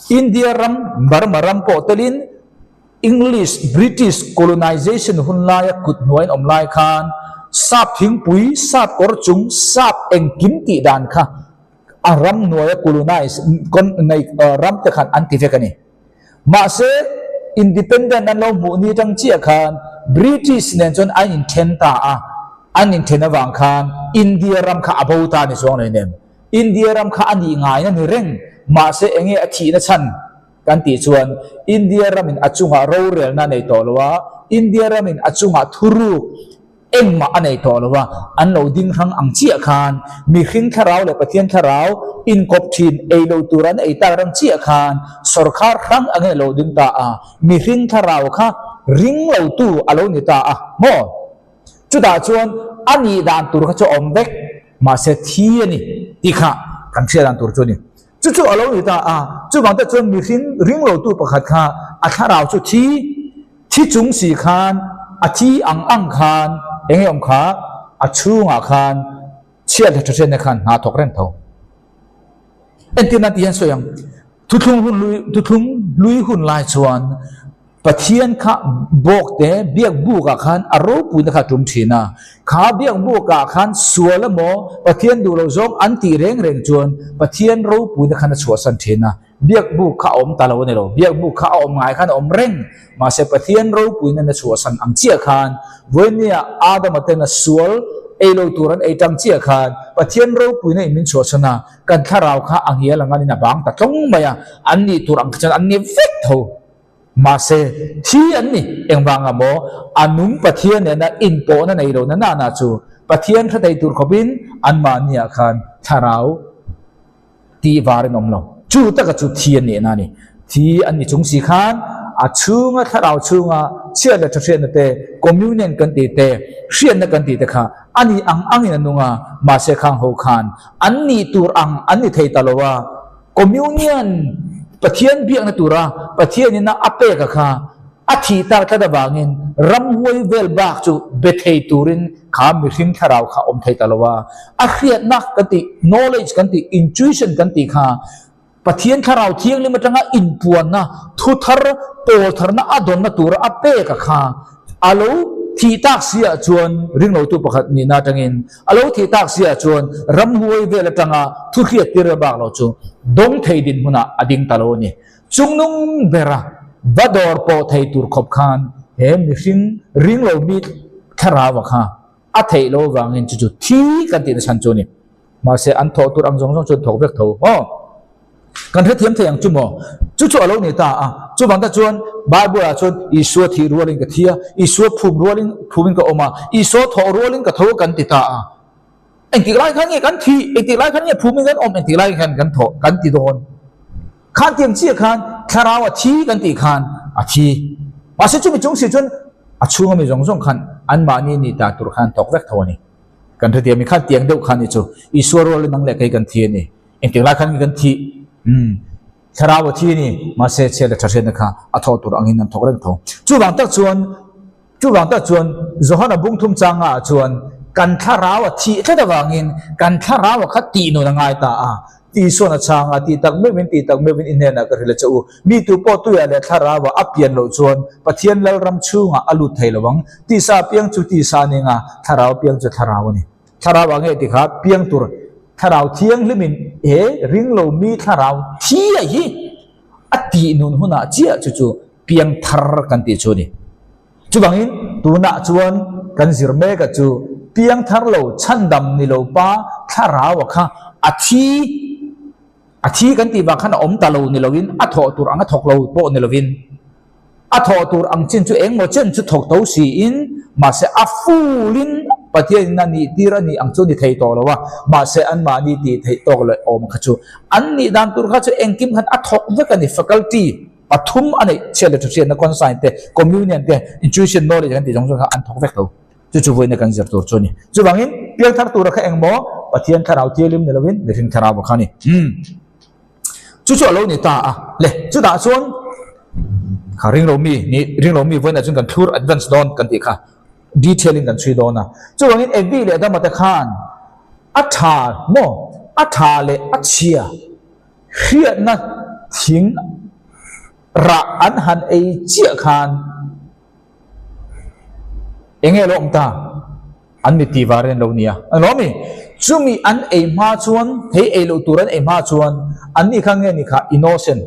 India ram, Burma ram pawh telin, English, British colonization hun laia kut hnuaiin awm lai khan sap thingpui, sap kawr chung, sap engkim tih dan kha a ram hnuaia colonize nei ram te khan an ti vek a ni. Mahse, independent an lo hmuh ni atang chiah khan British nen chuan an inthen ta a, an inthen avang khan India ram kha a bo ta a ni chuang lo nem. India ram kha a nih ngaina ni reng, mahse enge a thihna chhan? Kan tih chuan India ramin a chungah rorelna a nei tawh lo a, India ramin a chungah thuruk engmah a nei tawh lo a, an lo ding hrang ang chiah khan mihring thlarau leh Pathian thlarau inkawp thin ei lo tur an ei tak ram chiah khan sawrkhar hrang angin a lo ding ta a, mihring thlarau kha ring lo tu a lo ni ta a maw? Chutah chuan a nih dan tur kha chu a awm vek, mahse thi a ni tih kha kan hriat dan tur chu a ni. Chu chu a lo ni ta a, chuvang te chuan mihring ring lotu pakhat kha a thlarau chu thi, thi chung si khan, a thi ang ang khan, eng nge awm kha, a chhungah khan chhiat leh thahriatna khan hna thawk reng tho. Entirna tih hian sawi ang, thuthlung hun lui, thuthlung lui hun lai chuan Pathian kha bawk te biak buk ah khan a ropuina kha a tum thin a, kha biak buk ah khan sual emaw Pathian duh loh zawng an tih reng reng chuan Pathian ropuina khan a chhuahsan thin a, biak buk kha a awm ta lo a ni lo, biak buk kha a awm ngai khan a awm reng, mahse Pathian ropuina na chhuahsan ang chiah khan vawinia Adama ten a sual ei lo tur an ei tang chiah khan Pathian ropuina in min chhuahsan a, kan thlarau kha a ngial ang anin a bang ta tlawng mai a, an nih tur ang kha chuan an ni vek tho. Mahse, thi an ni. Engvanga maw? A nung Pathian nena inpawhna nei lo na nana chu Pathian hre thei tur khawpin anmahniah khan thlarau tih var in awm lo. Chu taka chu thi an nihna a ni. Thi an ni chung si khan a chhunga thlarau chhunga chhiat leh tha hriatna te, communion kan tih te, hriatna kan tih te kha a ni ang angin a nung a, mahse khang ho khan an nih tur ang an ni thei ta lo a. Communion, Pathian biakna tura Pathianin a a pek a kha a thih tak tlat avangin ramhuai vel bak chu be thei turin kha mihring thlarau kha awm thei ta lo a. A hriatna kan tih, knowledge kan tih, intuition kan tih kha Pathian thlarau thianghlim atanga inpuanna, thu thar, pawl tharna a dawnna tura a pek a kha a lo thih tak si ah chuan ringlotu pakhat nihna atangin A lo thih tak si ah chuan ramhuai vel atanga thu hriat tir bak lo chu dawng thei dinhmunah a ding ta lo a ni. Chungnung bera va dawr pawh thei tur khawp khan he mihring ring lo mi thlarau a kha a theih lo vangin chu chu thi kan tihna chhan chu a ni. Mahse an thawh tur ang zawng zawng chu an thawk vek tho maw? Kan hrethiam thei ang chu maw? Chu chu a lo ni ta a. Chuvang ta chuan Bible ah chuan Isua thih rualin ka thi a, Isua phum rualin phumin ka awm a, Isua thawh rualin ka tho a kan ti ta a. Engtik lai khan nge kan thih, engtik lai khan nge phumin kan awm, engtik lai khan kan thawh kan ti dawn. Khan tiang chiah khan thlarau a thi kan tih khan a thi. Mahse chumi chung si chuan a chhunga mi zawng zawng khan anmahni ni ta tur khan thawk vek tho a ni. Kan hrethiam i khan tiang deuh khan ni chu Isua rualin nang leh kei kan thi a ni. Engtik lai khan nge kan thih? Umm. Thlarau a thi a ni, mahse chhiat leh tha hriatna kha a thawh tur angin an thawk reng tho. Chuvang tak chuan, chuvang tak chuan Johana bungthum changa ah chuan kan thlarau a thih tlat avangin kan thlarau a kha tih nun a ngai ta a. Isuan a chhang a, tih tak meuhin, tih tak meuhin i hnenah ka hrilh a che u. Mi tu pawh tuiah leh thlarauah a pian loh chuan Pathian Lalram chhungah a lut thei lo ang. Tisa piang chu tisa a ning a, thlarau piang chu thlarau a ni. Thlarau ah nge ti kha piang tur thlarau thianghlimin he ringlo mi thlarau thi a hi a tih nun hunah chiah chu chu piang thar kan tih chu a ni. Chuvangin tunah chuan kan zir mek a chu piang thar lo chhandam ni lo pa thlarau a kha a thi a thi kan tih vang khan a awm ta lo ni loin a thawh tur ang a thawk lo pawh ni loin A thawh tur ang chin chu engmaw chen chu thawk tho siin, mahse a full-in Pathianin a nih tir a nih ang chu ni thei tawh lo a, mahse anmahni tih theih tawk leh awm kha chu an nih dan tur kha chu engkim khan a thawk vek a ni. Faculty pathum a neih chhiat leh thahriatna consign te, communion te, intuition knowledge kan tih zawng zawng kha an thawk vek tho. Chu chu vawiina kan zir tur chu a ni. Chuvangin piangthar tura kha engmaw Pathian thlarau thialim ni lovin mihring thlarau kha a ni. Umm. Chu chu a lo ni ta a, le chutah chuan kha ringlo mi ni ringlo mi vawiinah chuan kan thlur advance dawn kan tih kha detail in kan chhui dawn a. Chuvangin Evi leh Adama te khan a tha maw a tha leh a chhia hriatna thing rah an han ei chiah khan Enge lo awm ta? An mit tih var in lo nia. An lo mi? Chumi an ei hma chuan, thei ei loh tur an ei hma chuan, an ni kha nge ni kha innocent,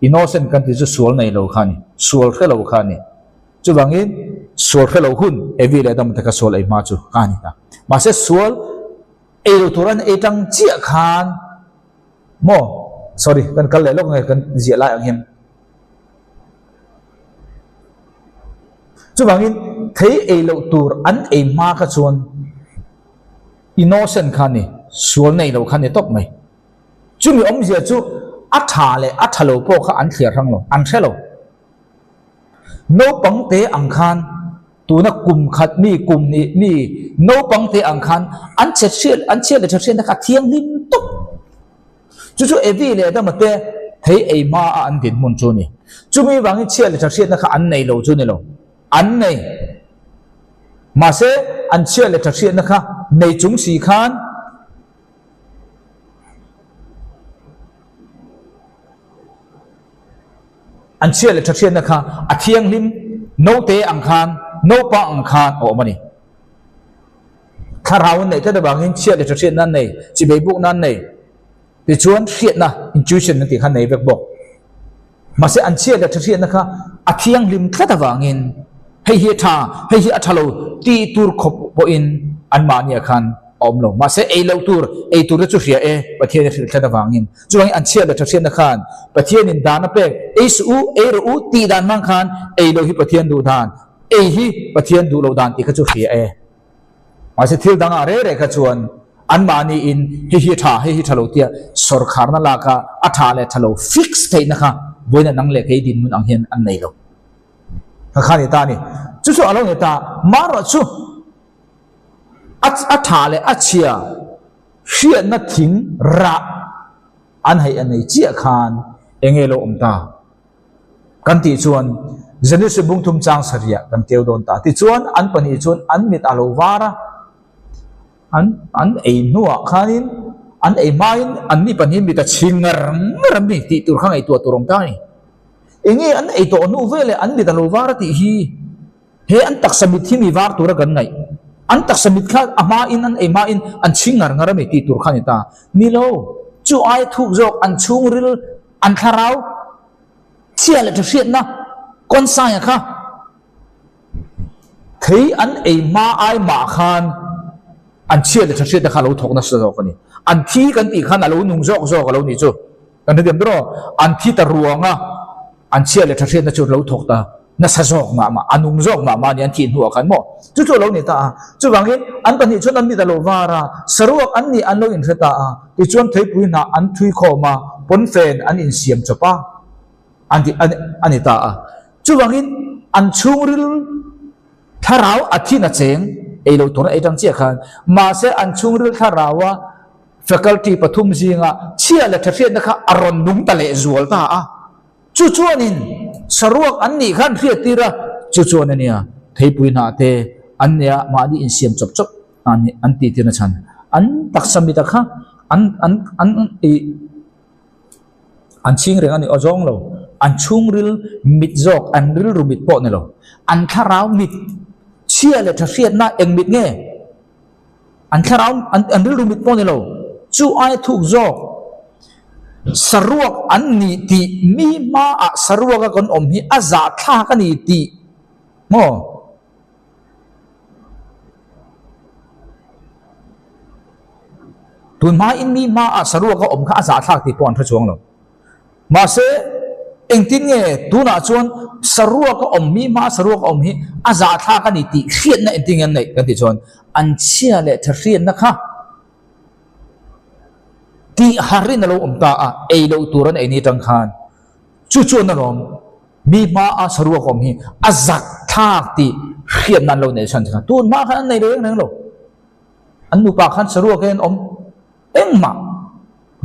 innocent kan tih chu sual nei lo kha a ni, sual hre lo kha a ni. Chuvangin sual hre lo hun Evi leh Adama te kha sual ei hma chu kha a ni ta. Mahse sual ei loh tur an ei tang chiah khan maw, sorry kan kal leh lawk nge kan ziah lai ang hian. Chuvangin thei ei loh tur an ei hma kha chuan innocent kha a ni, sual nei lo kha a ni tawp mai. Chumi awmzia chu a tha leh a tha lo pawh kha an thliar hrang lo, an hre lo. Naupang te ang khan tuna kum khat mi kum nih mi naupang te ang khan an chhe hriat an chhiat leh tha hriatna kha a thianghlim tawp. Chu chu Evi leh Adama te thei ei hma a an dinhmun chu a ni. Chumi vangin chhiat leh tha hriatna kha an nei lo chu a ni lo. An nei. Mahse, an chhiat leh tha hriatna kha nei chung si khan an chhiat leh tha hriatna kha a thianghlim naute ang khan, naupang ang khan a awm a ni. Thlarau an neih tlat avangin chhiat leh tha hriatna an nei, chibei bukna an nei. Tichuan hriatna, intuition an tih kha an nei vek bawk. Mahse an chhiat leh tha hriatna kha a thianghlim tlat avangin hei hi a tha, hei hi a tha lo tih tur khawp pawhin anmahniah khan a awm lo. Mahse ei loh tur, ei tur te chu hria e, Pathian a hrilh tlat avangin. Chuvangin an chhiat leh tha hriatna khan Pathianin dan a pek, ei suh u, ei rawh u tih dan hmang khan ei loh hi Pathian duh dan, Ei hi Pathian duh loh dan tih kha chu hria e. Mahse thil dangah reh reh kha chuan anmahni in hei hi a tha, hei hi tha lo tia sawrkharna laka a tha leh tha lo fix theihna kha vawiina nang leh kei dinhmun ang hian an nei lo. Kha kha a ni ta a ni. Chu chu a lo ni ta. Marawh chu a a tha leh a chhia hriatna thing rah an hei a nei chiah khan enge lo awm ta? Kan tih chuan Genesis bungthum chang sarih kan keu dawn ta. Tichuan an pahnih chuan an mit a lo var a, an an ei hnuah khanin an ei hmain anni pahnih mit a chhing ngar ngar a mi tih tur kha ngaihtuah tur awm ta a ni. Enge an ei tawh hnu veleh an mit a lo var a tih hi he an taksa mit hi mi var tura kan ngaih. An taksa mit kha a hmain an ei hmain an chhing ngar ngar a mi tih tur kha a ni ta. Ni lo, chu aia thuk zawk an chhungril An thlarau chhia leh tha hriatna kawnsaia kha thei an ei hma ai mah khan an chhia leh tha hriatna kha a lo thawk nasa zawk a ni. An thi kan tih khan a lo nung zawk zawk a lo nih chu. Kan hrethiam ber aw, an thi ta ruanga an chhia leh tha hriatna chu a lo thawk ta. Nasa zawk mah mah, a nung zawk mah mah a ni an thih hnuah khan maw? Chu chu a lo ni ta a. Chuvangin an pahnih chuan an mit a lo var a, saruak an nih an lo inhre ta a. Tichuan theipui hnah an thui khawm a, pawnfen an insiam chawp a, an ti a ni ta a. Chuvangin an chhungril thlarau a thin a cheng ei loh tur a ei tang chiah khan, mahse an chhungril thlaraua faculty pathum zinga chhiat. chhia leh tha hriatna kha a rawn nung ta leh zual ta a. Chu chuanin saruak an nih khan hriattir a, chu chuan a nia theipui hnah te an nia mahni insiam chawp chawp an an tih tirna chhan an taksa mita kha an an an ih an chhing reng a ni aw zawng lo, an chhungril mit zawk an rilru mit pawh ni lo, an thlarau mit chhia leh tha hriatna eng mit nge? An thlarau an an rilru mit pawh ni lo, chu aia thuk zawk saruak an nih tih mi hmaah saruaka kan awm hi a zahthlak a ni tih maw? Tun hmain mi hmaah saruaka awm kha a zahthlak tih pawh an hre chuang lo. Mahse, engtin nge tunah chuan saruaka awm mi hmaa saruaka awm hi a zahthlak a ni tih hriatna engtin nge an neih kan tih chuan an chhia leh tha hriatna kha tih harin a lo awm ta a, ei loh tur an ei ni atang khan chu chuan a lawm mi hmaa saruaka awm hi a zahthlak tih hriatna an lo neih chhan che kha tun hma khan an nei reng reng lo. An nupa khan saruaka hian awm Engmah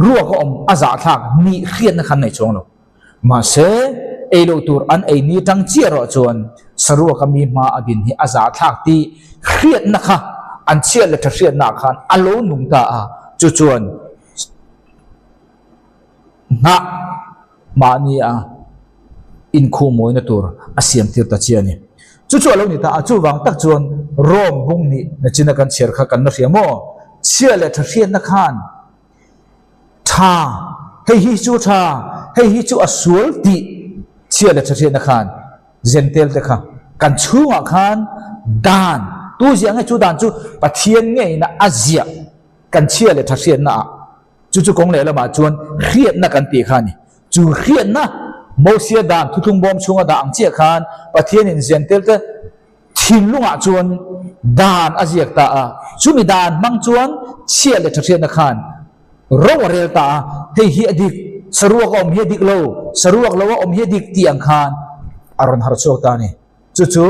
ruak a awm a zahthlak nih hriatna khan nei chuang lo. Mahse, ei loh tur an ei ni tang chiah erawh chuan saruaka mi hma a din hi a zahthlak tih hriatna kha an chhiat leh tha hriatnaah khan a lo nung ta a, chu chuan hnah mahni a inkhuhmawina tur a siam tir ta chiah a ni. Chu chu a lo ni ta a, chuvang tak chuan Rome bung nih nachina kan chhiar kha kan la hria maw? Chhia leh tha hriatna khan tha, hei hi chu tha, hei hi chu a sual tih chhia leh tha hriatna khan Zentel te kha kan chhungah khan dan, tu ziah nge chu dan chu Pathian ngeina a ziah kan chhia leh tha hriatna ah Chu chu kawng lehlamah chuan hriatna kan tih kha a ni. Chu hriatna Mosia dan thuthlung bawm chhunga dah ang chiah khan Pathianin Zentelte thinlungah chuan dan a ziak ta a. Chumi dan hmang chuan chhiah leh tha hriatna khan ro a rel ta a, hei hi a dik, saruak a awm hi a dik lo, saruak lo a awm hi a dik tih ang khan a rawn harh chhuak ta a ni. Chu chu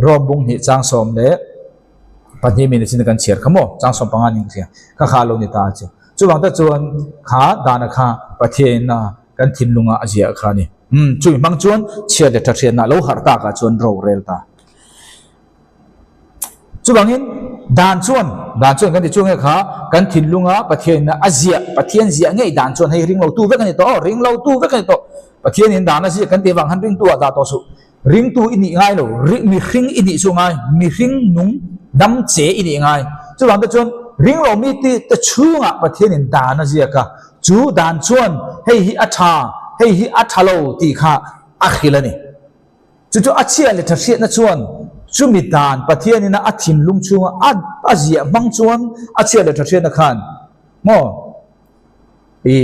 Rom bung hnih chang 12 minutes in kan chhiar kha maw? Chang 15 ning ka hria. Kha kha a lo ni ta a chu. Chuvang tak chuan kha dana kha Pathian a kan thinlunga a ziah kha a ni. Umm, chumi hmang chuan chhiat leh thathriatna lo harh takah chuan ro rel ta. Chuvangin dan chuan, dan chuan kan ti chu nge kha kan thinlunga Pathian a ziah, Pathian ziah ngei dan chuan hei ringlotu vek a ni tawh aw, ringlotu vek a ni tawh. Pathianin dan a ziah kan tih avang khan ringtu ah dah tawh suh. Ringtu i nih ngai lo, mihring i nih chu ngai, mihring nung dam che i nih ngai. Chuvang te chuan ring lo mi ti te chhungah Pathianin dan a ziak a, chu dan chuan hei hi a tha, hei hi a tha lo tih kha a hrilh a ni. Chu chu a chhiah leh tha hriatna chuan chumi dan Pathianin a thinlung chhunga a ziah hmang chuan a chhiah leh tha hriatna khan maw i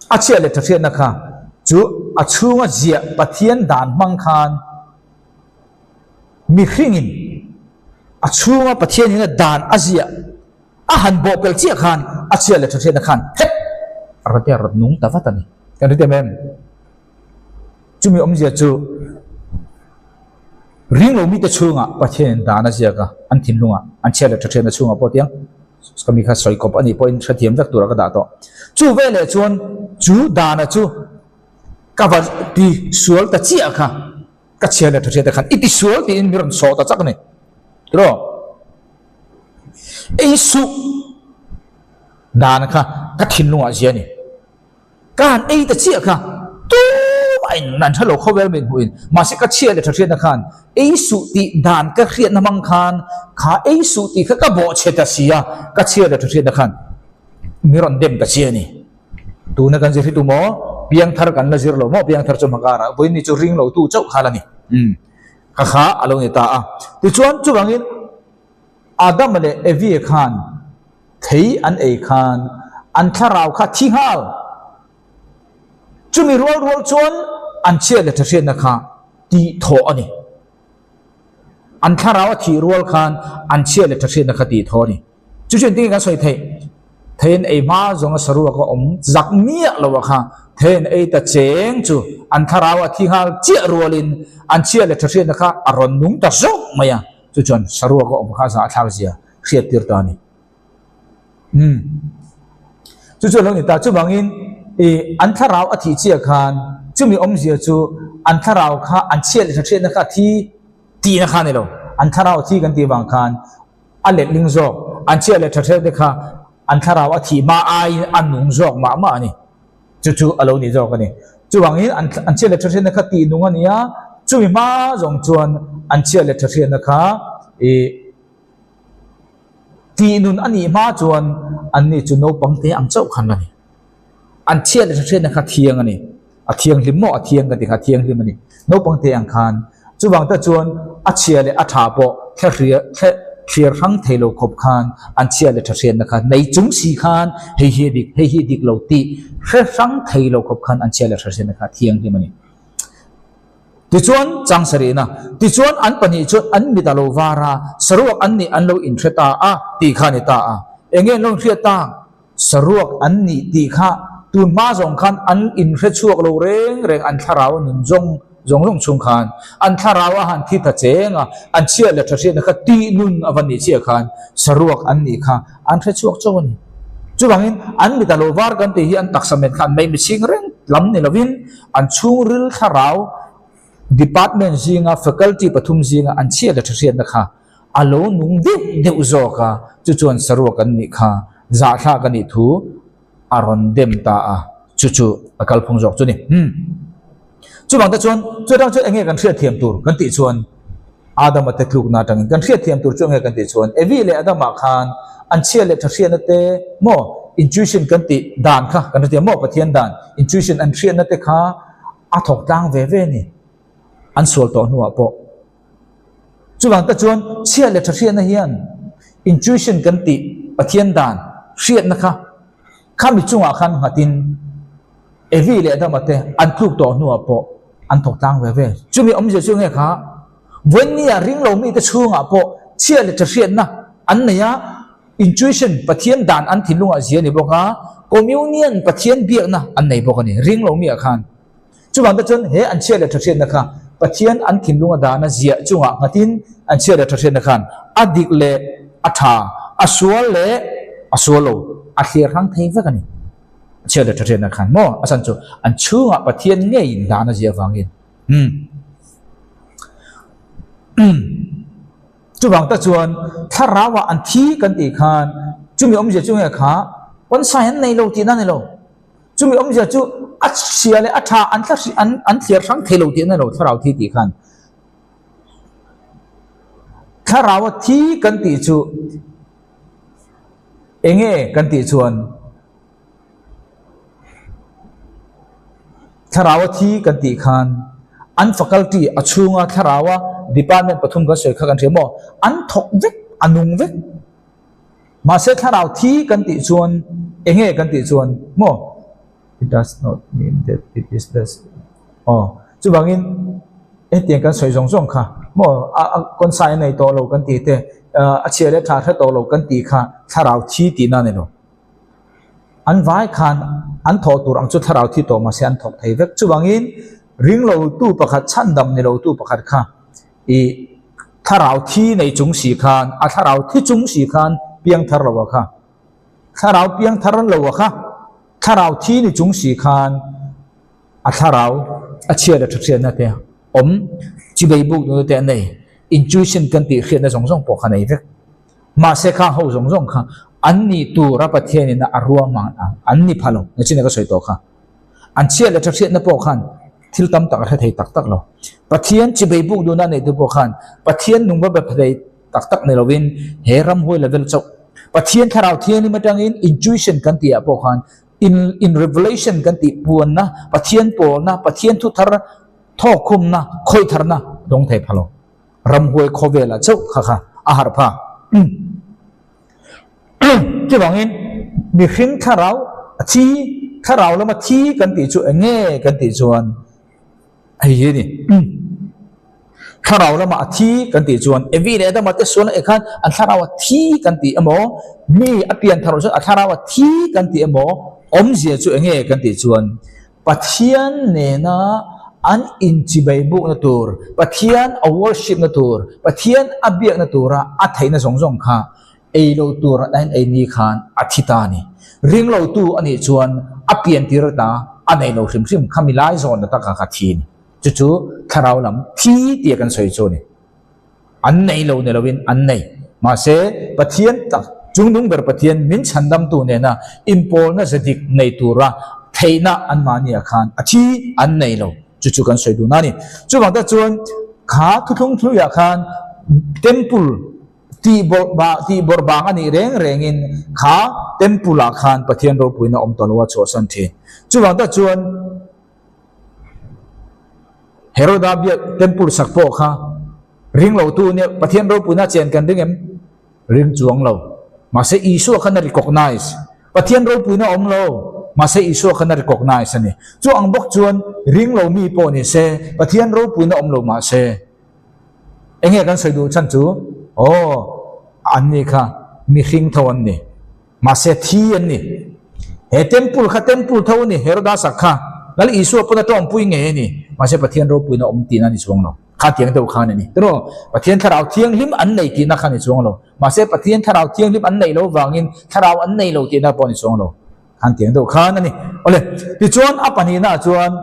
A chhiat leh ṭhahriatna kha chu a chhunga ziah Pathian dan hmang khan mihringin a chhunga Pathianin a dan a ziah a han bawhpelh chiah khan a chhiat leh ṭhahriatna khan hep a rawn a rawn nung ta vat a ni. Kan hre em em? Chumi awmzia chu ringlo mite chhungah Pathianin dan a ziak a, an thinlungah an chhiat leh ṭhahriatna chhungah pawh tiang Ka mi kha sawi kawp a nih pawhin hrethiam vek tura ka dah tawh. Chu veleh chuan chu dana chu ka va ti sual ta chiah kha ka chhiar leh tha hriat te khan i ti sual tiin mi rawn sawh ta chak a ni. Tiraw? Ei suh dana kha ka thinlungah zia a ni. Ka han ei ta chiah kha tumah in an hre lo khawvel min hmuh in mahse ka chhiat leh tha hriatna khan ei suh tih dan ka hriatna hmang khan kha ei suh tih kha ka bawh chhe ta si a ka chhiat leh tha hriatna khan mi rawn dem ta chiah a ni. Tuna kan zir hi tu maw piangthar kan la zir lo maw piangthar chu hmakar ah vawiin ni chu ring lo tu chauh kha la ni umm kha kha a lo ni ta a tichuan chuvangin Adama leh Evi khan Thei an ei khan an thlarau kha thi nghal. Chumi rual rual chuan an chhiat leh thahriatna kha tih thawh a ni. An thlarau a thih rual khan an chhiat leh thahriatna kha tih thawh a ni. Chu chu engtin nge kan sawi theih? Thei an ei hma zawnga saruak a awm zak miah lo a kha thei an ei ta cheng chu an thlarau a thi nghal chiah rualin an chhiat leh thahriatna kha a rawn nung ta zawk mai a. Chu chuan saruak a awm kha zahthlak zia hriat tir ta a ni. Umm. Chu chu a lo ni ta. Chuvangin i an thlarau a thih chiah khan chumi awmzia chu an thlarau kha an chhiat leh hriatna kha a thi tihna kha a ni lo. An thlarau a thi kan tih vang khan a letling zawk, an chhiat leh hriatna te kha an thlarau a thih hma aiin a nung zawk mah mah a ni. Chu chu a lo ni zawk a ni. Chuvangin an an chhiat leh hriatna kha tih nung a ni a, chumi hma zawng chuan an chhiat leh hriatna kha i Tih nun a nih hma chuan anni chu naupang te ang chauh khan a ni. An chhiat leh hriatna kha thiang a ni. A thianghlim maw? A thiang ka ti kha, a thianghlim a ni. Naupang te ang khan. Chuvang te chuan a chhia leh a tha pawh thlahria thle thliar hrang thei lo khawp khan an chhia leh tha hriatna kha nei chung si khan hei hi a dik, hei hi a dik lo tih hre hrang thei lo khawp khan an chhia leh tha hriatna kha a thianghlim a ni. Tichuan, chang sarihna, tichuan an pahnih chuan an mit a lo var a, saruak an nih an lo inhre ta a, tih kha a ni ta a. Enge an lo inhriat tak? Saruak an nih tih kha tun hma zawng khan an inhre chhuak lo reng reng, an thlarau a nun zawng zawng zawng chhung khan an thlarau a han thi ta cheng a, an chhiat leh tha hriatna kha tih nun a va nih chiah khan saruak an nih kha an hre chhuak chauh a ni. Chuvangin, an mit a lo var kan tih hi an taksa met kha an mei chhing reng lam ni lovin, An chhungril thlarau department zinga faculty pathum zinga an chhiat leh thahriatna kha a lo nung deuh deuh zawk a, chu chuan saruak an nih kha zahthlak a nih thu a rawn dem ta a, chu chu a kalphung zawk chu ni. Umm. Chuvang te chuan chu atang chuan enge kan hriatthiam tur kan tih chuan Adama te tlukna atangin kan hriatthiam tur chu enge kan tih chuan Evi leh Adama khan an chhia leh tha hriatna te maw intuition kan tih dan kha kan hrethiam maw Pathian dan intuition an hriatna te kha a thawk tlang ve ve a ni an sual tawh hnuah pawh. Chuvang te chuan chhia leh tha hriatna hian intuition kan tih Pathian dan hriatna kha Khami chungah khan nghatin Evi leh Adama te an tluk tawh hnuah pawh an thawk tlang ve ve. Chumi awmzia chu nge kha Vawinia ring lo mite chhungah pawh chhia leh thahriatna an nei a, intuition, Pathian dan an thinlungah zia a ni bawk a, communion, Pathian biakna an nei bawk a ni, ring lo miah khan. Chuvang te chuan he an chhia leh thahriatna kha Pathian an thinlunga dana ziah chungah nghatin an chhia leh thahriatna khan a dik leh a tha, a sual leh a sual lo a thlir hrang thei vek a ni. A chhia leh thahriatna khan maw a chhan chu an chhungah Pathian ngeiin dana ziah avangin. Umm. Chuvang te chuan thlarauah an thi kan tih khan chumi awmzia chu nge kha pawnsai an nei lo tihna a ni lo. Chumi awmzia chu a chhia leh a tha an thla an an thliar hrang thei lo tih an ni lo thlarau thi tih khan. Thlarau a thi kan tih chu enge kan tih chuan thlarau a thi kan tih khan an faculty a chhunga thlarau a department pathum kan sawi kha kan hria maw an thawk vek a nung vek. Mahse thlarau thi kan tih chuan enge kan tih chuan maw? It does not mean that it is less aw chuvangin hetiang kan sawi zawng zawng kha maw a a kawnsai a nei tawh lo kan tih te a chhia leh tha hre tawh lo kan tih kha thlarau thi tihna a ni lo. An vai khan an thawh tur ang chu thlarau thi tawh mahse an thawk thei vek. Chuvangin ringlotu pakhat chhandam ni lotu pakhat kha I thlarau thi nei chung si khan, a thlarau thi chung si khan piang thar lo a kha. Thlarau piang thar lo a kha, thlarau thi ni chung si khan a thlarau a chhia leh tha hriatna te awm, chibei buk nuna te a nei, intuition kan tih hriatna zawng zawng pawh kha nei vek. Mahse khang ho zawng zawng kha an nih tura Pathianin a ruahman ang an ni pha lo, nachina ka sawi tawh kha. An chhiat leh tha hriatna pawh khan thil tam tak a hre thei tak tak lo. Pathian chibei buk duhna a neihtu pawh khan Pathian nung va be pha thei tak tak ni lovin he ramhuai level chauh Pathian Thlarau Thianghlim atangin intuition kan tih ah pawh khan in in revelation kan tih puanna Pathian pawlna Pathian thu thar thawkkhumna khawitharna dawng thei pha lo. Ramhuai khawvelah chauh kha kha a harh pha. Chuvangin mihring thlarau a thi, thlarau lama thi kan tih chu eng nge kan tih chuan hei hi a ni. Thlarau lama a thi kan tih chuan Evi leh Adama te sualna eh khan an thlarau a thi kan tih emaw, mi a pian thar loh chuan a thlarau a thi kan tih emaw awmzia chu eng nge kan tih chuan Pathian nena an inchibei bukna tur, Pathian a worship na tur, Pathian a biakna tura a theihna zawng zawng kha. Ei lo tur a en ei ni khan a thi ta a ni. Ring lo tu a nih chuan a pian tir ta a nei lo hrim hrim kha mi lai zawn na taka kha thi a ni. Chu chu thlarau lam thi tia kan sawi chu a ni. An nei lo ni loin an nei. Mahse, Pathian tak, chungnung ber Pathian min chhandamtu nena inpawlna ze dik nei tura theihna anmahniah khan a thi an nei lo. Chu chu kan sawi dun a ni. Chuvang tak chuan kha thuthlung thluiah khan temple tih bawrh bang a nih reng rengin kha temple ah khan Pathian ropuina awm tawh lo a chhuahsan thin. Chuvang tak chuan Heroda biak temple sak pawh kha ring lo tu nia Pathian ropuina chen kan ring em? Ring chuang lo. Mahse Isua khan a recognize. Pathian ropuina awm lo. Mahse Isua khan a recognize a ni. Chu ang bawk chuan ring lo mi pawh ni se Pathian ropuina awm lo mahse enge kan sawi duh chhan chu aw an ni kha mihring tho an ni. Mahse thi an ni. He temple kha temple tho a ni, Heroda sak kha Lal Isua pawn a tawngpui ngei a ni. Mahse Pathian ropuina awm tihna a ni chuang lo. Kha tiang deuh khan a ni. Tiraw, Pathian thlarau thianghlim an nei tihna kha a ni chuang lo. Mahse Pathian thlarau thianghlim an neih loh vangin thlarau an nei lo tihna pawh a ni chuang lo. Khan tiang deuh khan a ni. Awle, tichuan a pahnihnaah chuan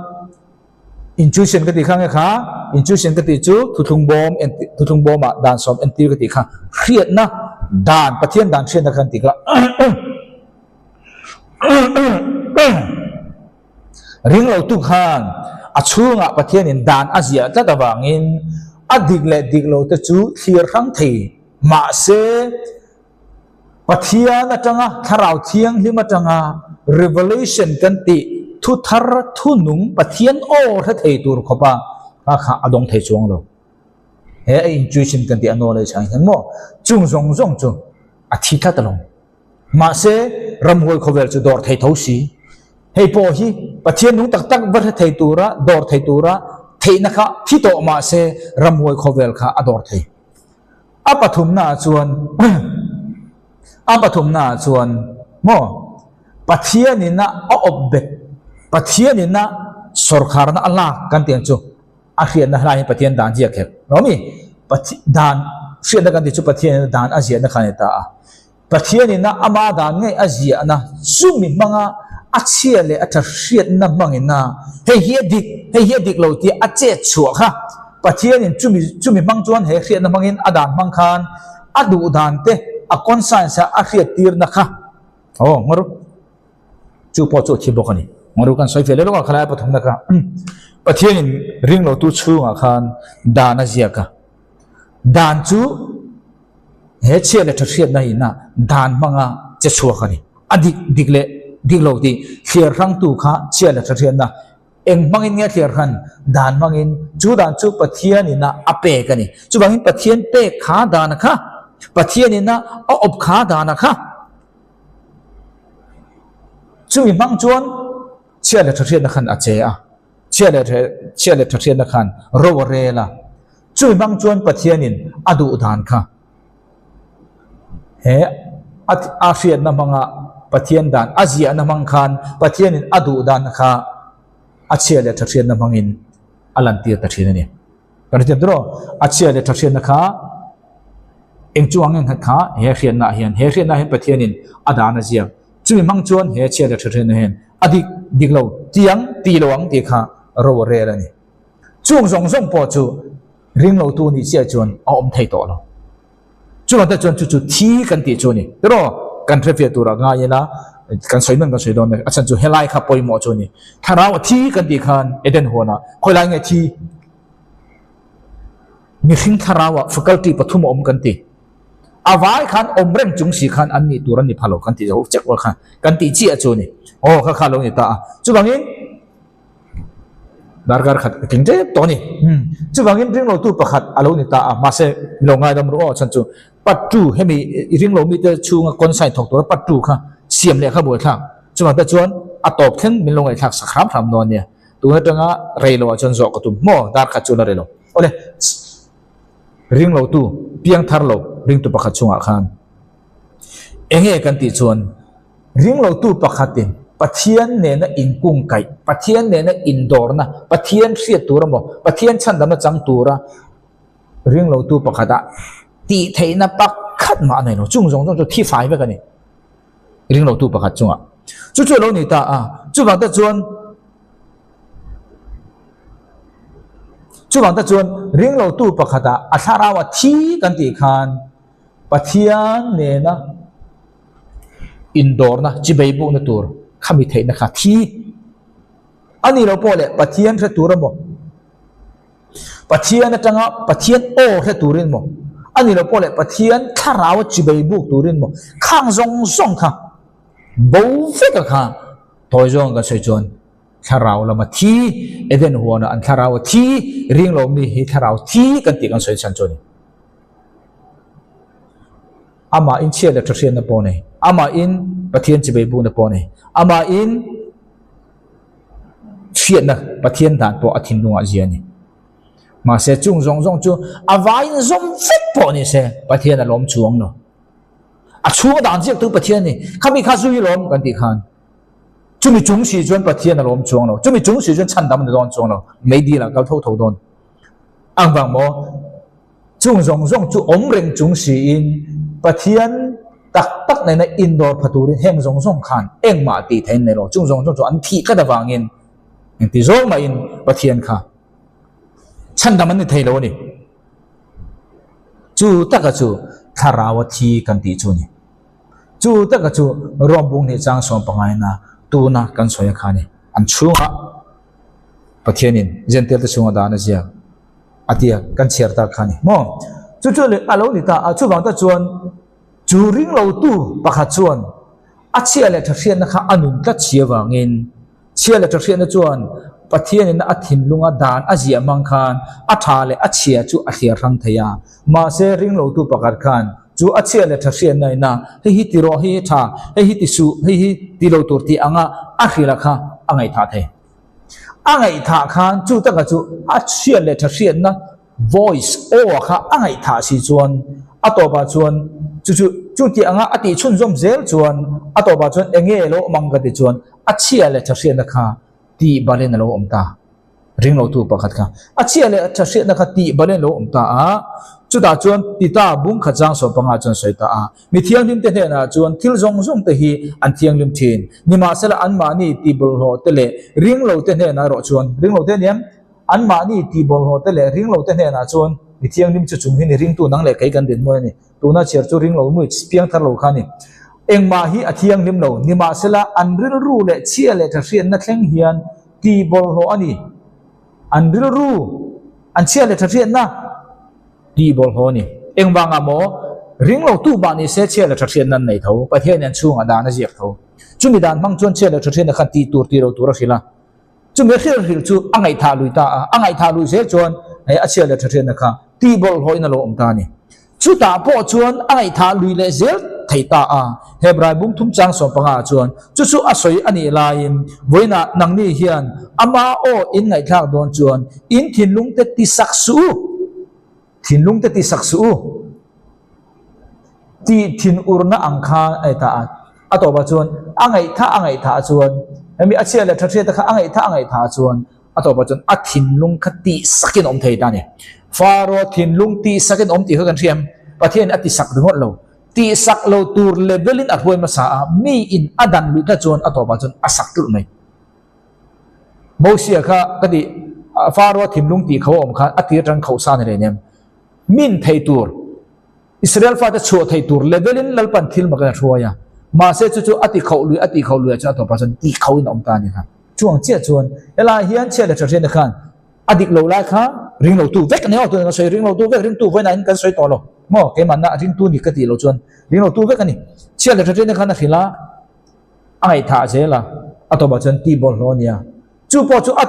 Intuition ka tih kha nge kha? Intuition ka tih chu thuthlung bawm thuthlung bawmah dan sawm entir ka tih kha hriatna dan Pathian dan hriatna kha an ti kha. Ring lo tu khan a chhungah Pathianin dan a ziah tlat avangin a dik leh dik lo te chu thlir hrang thei mahse Pathian atanga Thlarau Thianghlim atanga Revelation kan tih thu thar thu nung Pathian aw hre thei tur khawpa kha kha a dawng thei chuang lo. He a intuition kan tih a knowledge ang hian maw chung zawng zawng chu a thi tlat alawm. Mahse ramhuai khawvel chu dawr thei tho si. Hei pawh hi Pathian nung tak tak va hre thei tura dawr thei tura theihna kha thi tawh mahse ramhuai khawvel kha a dawr thei. A pathumnaah chuan a pathumnaah chuan maw Pathianin a a awp bet Pathianin a sawrkharna a lak kan tih ang chu a hriatna hlai hi Pathian dan ziak hek lo mi Pathian dan hriatna kan tih chu Pathianin a dan a ziahna kha a ni ta a. Pathianin a ama dan ngei a ziahna chumi hmanga a chhia leh a tha hriatna hmangin a hei hi a dik, hei hi a dik lo tih a chet chhuah kha. Pathianin chumi chumi hmang chuan he hriatna hmangin a dan hmang khan a duh dan te a conscience a a hriat tirna kha aw ngaw ru chu pawh chu a thi bawk a ni. Ngaw ru kan sawi ve leh lawk a khalai a pathumna kha Pathianin ringlotu chhungah khan dan a ziak a, dan chu He chhia leh tha hriatna ina dan hmanga che chhuak a ni. A dik dik leh dik lo tih thliar hrangtu kha chhia leh tha hriatna eng hmangin nge thliar hran? Dan hmangin. Chu dan chu Pathian ina a pek a ni. Chuvangin Pathian pek kha dana kha, Pathian ina a awp kha dana kha. Chumi hmang chuan chhia leh tha hriatna khan a che a. Chhia leh chhia leh tha hriatna khan ro a rel a. Chumi hmang chuan Pathianin a duh dan kha he a hriatna hmanga Pathian dan a ziahna hmang khan Pathianin a duh dan kha a chhia leh tha hriatna hmangin a lantir ta thin a ni. Kan hrethiam tawh a chhia leh tha hriatna kha eng chu ang engkhat kha he hriatna ah hian he hriatna ah hian Pathianin a dan a ziak. Chumi hmang chuan he chhia leh tha hriatna hian a dik dik lo ti ang ti lo ang tih kha ro a rel a ni. Chung zawng zawng pawh chu ring lo tu nih chiah chuan a awm thei tawh lo. Chuvang te chuan chu chu thi kan tih chu a ni. Tiraw kan hrefiah turah ngai ila kan sawi nawn kan sawi dawn a chhan chu helai kha pawimawh chu a ni. Thlarau a thi kan tih khan Eden huanah khawilai nge thi? Mihring thlarauah faculty pathum a awm kan ti. A vai khan awm reng chung si khan an nih tur an ni pha lo kan tih zo chek rual khan kan tih chiah chu a ni. Aw kha kha lo ni ta a. Chuvangin Darkar khat a tling tep tawh a ni. Chuvangin ringlotu pakhat a lo ni ta a, mahse mi lo ngaidam ru aw chhan chu pattu hemi i ringlo mite chhunga consign thawk tura pattu kha siam leh kha buaithlak. Chuvang te chuan a tawp thleng min lo ngaihthlak sak hram hram dawn nia. Tun atanga rei loah chuan zawh ka tum maw dar khat chu la rei lo. Awle ringlotu piangthar lo ringtu pakhat chungah khan enge kan tih chuan Ringlotu pakhatin Pathian nena inkungkaih, Pathian nena indawrna, Pathian hriat tur emaw, Pathian chhandamna chang tura ringlotu pakhata tih theihna pakhat. Pakhat mah a nei lo. Chung zawng zawng chu thi fai vek a ni. Ringlotu pakhat chungah. Chu chu a lo ni ta a. Chuvang te chuan Chuvang te chuan ringlotu pakhatah a thlarau a thi kan tih khan Pathian nena indawrna chibei bukna tur khami theihna kha thi a ni lo pawh leh Pathian hre tur emaw Pathian atanga Pathian aw hre turin maw a ni lo pawh leh Pathian thlarau a chibei buk turin maw khang zawng zawng kha bo vek a kha tawi zawng kan sawi chuan thlarau lama thi Eden huana an thlarau a thi ring lo mi hi thlarau thi kan tih kan sawi chhan chu a ni. Amah in chhiat leh tha hriatna pawh a nei. Amah in Pathian chibei bukna pawh a nei. Amah in hriatna Pathian dan pawh a thinlungah zia a ni. Mahse chung zawng zawng chu a vaiin zawm vek pawh ni se Pathian a lawm chuang lo. A chhunga dan ziaktu Pathian a ni. Khami kha zui lawm kan tih khan chumi chung si chuan Pathian a lawm chuang lo. Chumi chung si chuan chhandam a ni dawn chuang lo. Meidil ah kal tho tho dawn. Ang vang maw? Chung zawng zawng chu awm reng chung siin Pathian tak tak nena indawr pha turin heng zawng zawng khan engmah tih theih an nei lo. Chung zawng zawng chu an thih tlat avangin engti zawng mahin Pathian kha chhandam an ni thei lo a ni. Chu taka chu thlarau a thi kan tih chu a ni. Chu taka chu Rom bung hnih chang sawm pangaina tuna kan sawi a kha a ni. An chhungah Pathianin Jentail te chhunga dan a ziak. A tia kan chhiar tak kha a ni maw? Chu chu a lo ni ta a, chuvang tak chuan chu ring lotu pakhat chuan a chhia leh tha hriatna kha a nun tlat si avangin chhia leh tha hriatna chuan Pathianin a thinlunga dan a ziah hmang khan a tha leh a chhia chu a thliar hrang thei a. Mahse ring lotu pakhat khan chu a chhia leh tha hriatna ina hei hi ti rawh, hei hi tha, hei hi ti suh, hei hi ti lo tur tih anga a hrilh kha a ngaihthah thei. A ngaihthah khan chu taka chu a hriat leh tha hriatna voice, aw kha a ngaihthah si chuan a tawpah chuan chu chu chu tih anga a tih chhunzawm zel chuan a tawpah chuan eng nge lo awm ang ka ti chuan a chhia leh tha hriatna kha tih balin a lo awm ta. Ringlotu pakhat kha a chhia leh tha hriatna kha tih balin a lo awm ta a, chutah chuan Tita bung khat zang sawm panga chuan sawi ta a. Mi thianghlimte hnenah chuan thil zawng zawng te hi an thianghlim thin. Nimahsela anmahni tihbawlhhlawh te leh ringlote hnenah erawh chuan, ringlote aniang, anmahni tihbawlhhlawh te leh ringlote hnenah chuan mi thianghlim chu chung hi ni ringtu nang leh kei kan dinhmun a ni. Tuna chhiar chu ringlo mui piangthar lo kha a ni. Engmah hi a thianghlim lo. Nimahsela an rilru leh chhia leh tha hriatna thleng hian tihbawlhhlawh a ni. An rilru, an chhia leh tha hriatna. Tih bawlhhlawh a ni. Engvangah maw? Ring lo tu mah ni se chhia leh tha hriatna an nei tho. Pathian in an chhungah dan a ziak tho. Chumi dan hmang chuan chhia leh tha hriatna khan tih tur tih lo tur a hrilh a. Chumi a hrilh hrilh chu a ngaihthah lui ta a. A ngaihthah lui zel chuan hei a chhia leh tha hriatna kha tih bawlhhlawhin a lo awm ta a ni. Chutah pawh chuan a ngaihthah lui leh zel thei ta a. Hebrai bung thum chang 15 ah chuan chu chu a sawi a nih laiin vawiinah nangni hian ama aw in ngaihthlak dawn chuan in thinlung te ti sak suh u, thinlung te ti sak suh u tih thin urna ang khan a ni ta a. A tawpah chuan a ngaihthah a ngaihthah chuan hemi a chhia leh tha hriat te kha a ngaihthah a ngaihthah chuan A tawpah chuan a thinlung kha tihsakin awm thei ta a ni. Faro thinlung tihsakin awm tih kha kan hria em? Pathianin a tisak ringawt lo. Tihsak lo tur levelin a hruai hmasa a, miin a dan luih tlat chuan a tawpah chuan a sak tulh mai. Mosia kha ka tih, Faro thinlung tih kho a awm khan a tir atang khauh sa a ni reng em? Min thei tur. Israel fate chhuah thei tur level in Lalpan thil mak in a hruai a, mahse chu chu a ti khauh lui a ti khauh lui ah chuan a tawpah chuan ti khauh in a awm ta a ni kha. Chuang chiah chuan helai hian chhiat leh tha hriatna khan a dik lo lai kha ring lo tu vek a ni aw tuna kan sawi ring lo tu vek ringtu vawiinah in kan sawi tawh lo maw keimahna ringtu ni ka tih loh chuan ring lo tu vek a ni. Chhiat leh tha hriatna khan a hrilh a, a ngaihthah zel a, a tawpah chuan tih bawlhhlawh a nia. Chu pawh chu a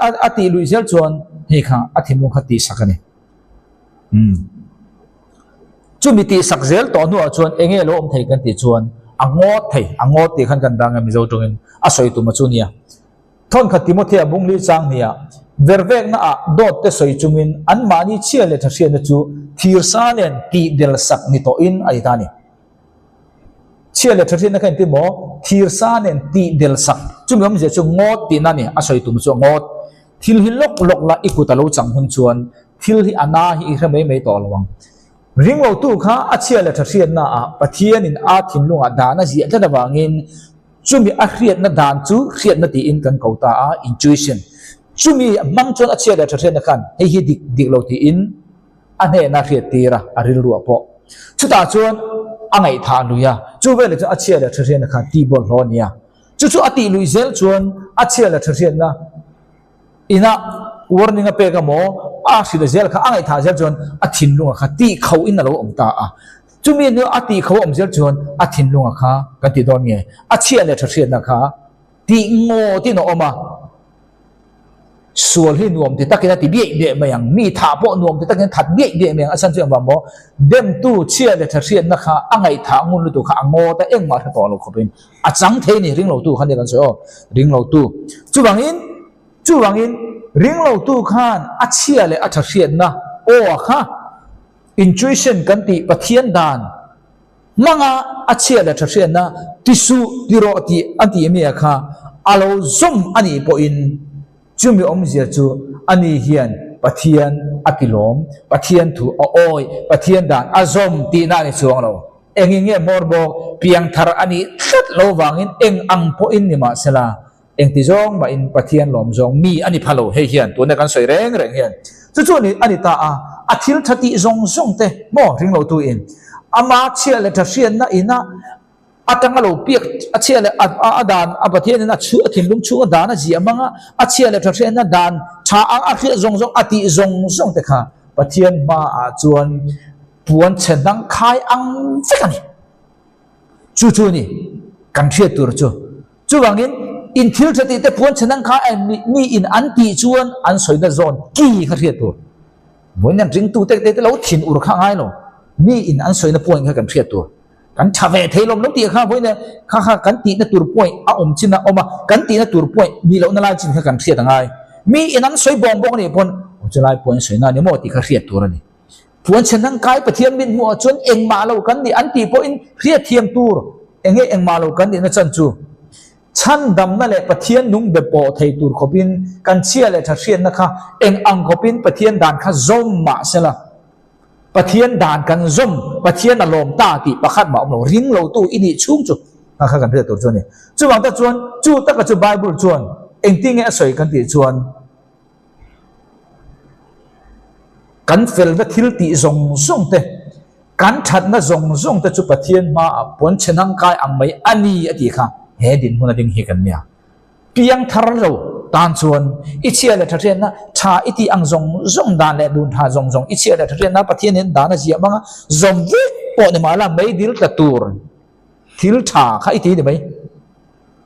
a a tih luih zel chuan hei kha a thinlung kha tihsak a ni. Umm. Chumi tihsak zel tawh hnuah chuan eng nge lo awm thei kan tih chuan a ngawt thei, a ngawt tih khan kan dang a Mizo tawngin a sawi tum a chu nia. Thawnkhat Timothea bungli chang hniah vervekna ah dawt te sawi chungin anmahni chhia leh tha hriatna chu thirsa nen tih del sak ni tawhin a ti ta a ni. Chhia leh tha hriatna kha engtin maw? Thirsa nen tih del sak. Chumi awmzia chu ngawt tihna a ni, a sawi tum chu a ngawt. Thil hi lawk lawk la i kut a lo chang hun chuan thil hi a na hi i hre mai mai tawh lo ang. Ringlotu kha a chhia leh tha hriatnaah Pathianin a thinlungah dan a ziah tlat avangin chumi a hriatna dan chu hriatna tiin kan ko ta a, intuition. Chumi hmang chuan a chhia leh tha hriatna khan hei hi dik dik lo tiin a hnehna hriat tir a, a rilruah pawh. Chutah chuan a ngaihthah lui a, chu veleh chuan a chhia leh tha hriatna khan tihbawlhhlawh a ni a. Chu chu a tih luih zel chuan a chhia leh tha hriatna Ina warning a pek emaw a hrilh zel kha a ngaihthah zel chuan a thinlunga kha tih kho in a lo awm ta a. Chumi hnu a tih kho a awm zel chuan a thinlunga kha kan ti dawn nge a chhiah leh tha hriatna kha tih ngawt in a awm a. Sual hi nuam ti takin a ti biaih biaih mai ang, mi thah pawh nuam ti takin a that biaih biaih mai ang a chhan chu engvang maw demtu chhiah leh tha hriatna kha a ngaihthah ngun lutuk kha a ngawt a engmah hre tawh lo khawpin A chang thei ni ringlotu kha nia kan sawi aw, ringlotu. Chuvangin, chuvangin ringlotu khan a chhia leh a tha hriatna aw a kha intuition kan tih Pathian dan hmanga a chhia leh tha hriatna ti suh ti rawh tih a tih mi a kha a lo zawm a nih pawhin chumi awmzia chu ani hian Pathian a ti lawm, Pathian thu a awi, Pathian dan a zawm tihna a ni chuang lo. Engin nge hmawr bawk piangthar a nih tlat lo vangin eng ang pawhin ni mahsela engti zawng mahin Pathian lawm zawng mi a ni pha lo hei hian tuna kan sawi reng reng hian chu chu a ni ta a, a thil tha tih zawng zawng te maw ringlo tu in ama chhia leh tha hriatna ina atanga lo piak a chhia leh a dan a Pathian in a chhu a thinlung chhunga dan a ziah hmanga a chhia leh tha hriatna dan tha ang a hriat zawng zawng a tih zawng zawng te kha Pathian hmaah chuan Puan chhe dang khai ang vek a ni. Chu chu a ni kan hriat tur chu. Chuvangin in thil tha tih te puan chhe dang khai ang mi in an tih chuan an sawina zawn ki kha hriat tur. Vawiin an ringtu te te lo thin ur kha ngai lo. Mi in an sawina point kha kan hriat tur. Kan tha ve thei lawm lo tih kha vawiin kha kha kan tihna tur point a awm chin a awm a, kan tihna tur point nih lohna lai chin kha kan hriat a ngai. Mi in an sawi bawng bawk a nih pawn aw chulai point sawina a ni maw tih kha hriat tur a ni. Puanchhe dang kai Pathian min hmuh ah chuan engmah lo kan nih an tih pawhin hriatthiam tur enge engmah lo kan nihna chan chu chhandamna leh Pathian nung be pawh thei tur khawpin kan chhia leh tha hriatna kha eng ang khawpin Pathian dan kha zawm mah sela Pathian dan kan zawm Pathian a lawm ta tih pakhat mah awm lo ring lo tu i nih chhung chu kha kha kan hriat tur chu a ni. Chuvang tak chuan chu taka chu Bible chuan engtinge a sawi kan tih chuan Kan felna thil tih zawng zawng te, kan thatna zawng zawng te chu Pathian hmaah puan chhe hnangkai ang mai a ni a tih kha he dinhmun a ding hi kan nia. Piang thar lo tan chuan i chhia leh tha hriatna tha i tih ang zawng zawng dan leh dun tha zawng zawng i chhia leh tha hriatna Pathian hian dan a ziah hmang a, zawm vek pawh ni mahla meidil tla tur thil tha kha i ti ni mai.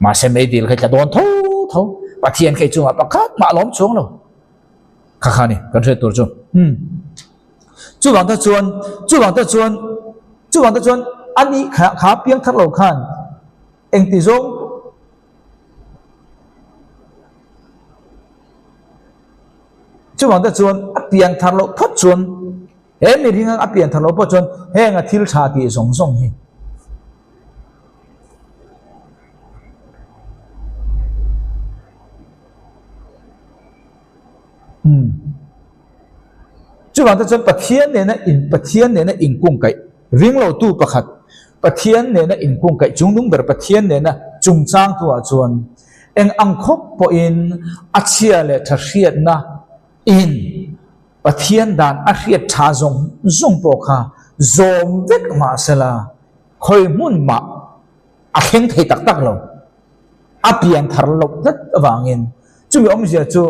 Mahse meidil kha i tla dawn tho tho, Pathian kha i chungah pakhat mah a lawm chuang lo. Kha kha ni kan hriat tur chu. Umm. Chuvang te chuan, chuvang te chuan, chuvang te chuan ani kha kha piang thar lo khan engti zawng chuvang te chuan a piang thar loh phawt chuan he mihring a pian thar loh pawh chuan heng a thil tha tih zawng zawng hi Umm. Chuvang te chuan Pathian nena in Pathian nena inkungkaih ringlotu pakhat Pathian nena inkungkaih chungnung ber Pathian nena chungchang thuah chuan eng ang khawp pawhin a chhia leh tha hriatna in Pathian dan a hriat tha zawng zawng pawh kha zawm vek mahsela khawi hmun mah a thleng thei tak tak lo. A pian thar loh tlat avangin chumi awmzia chu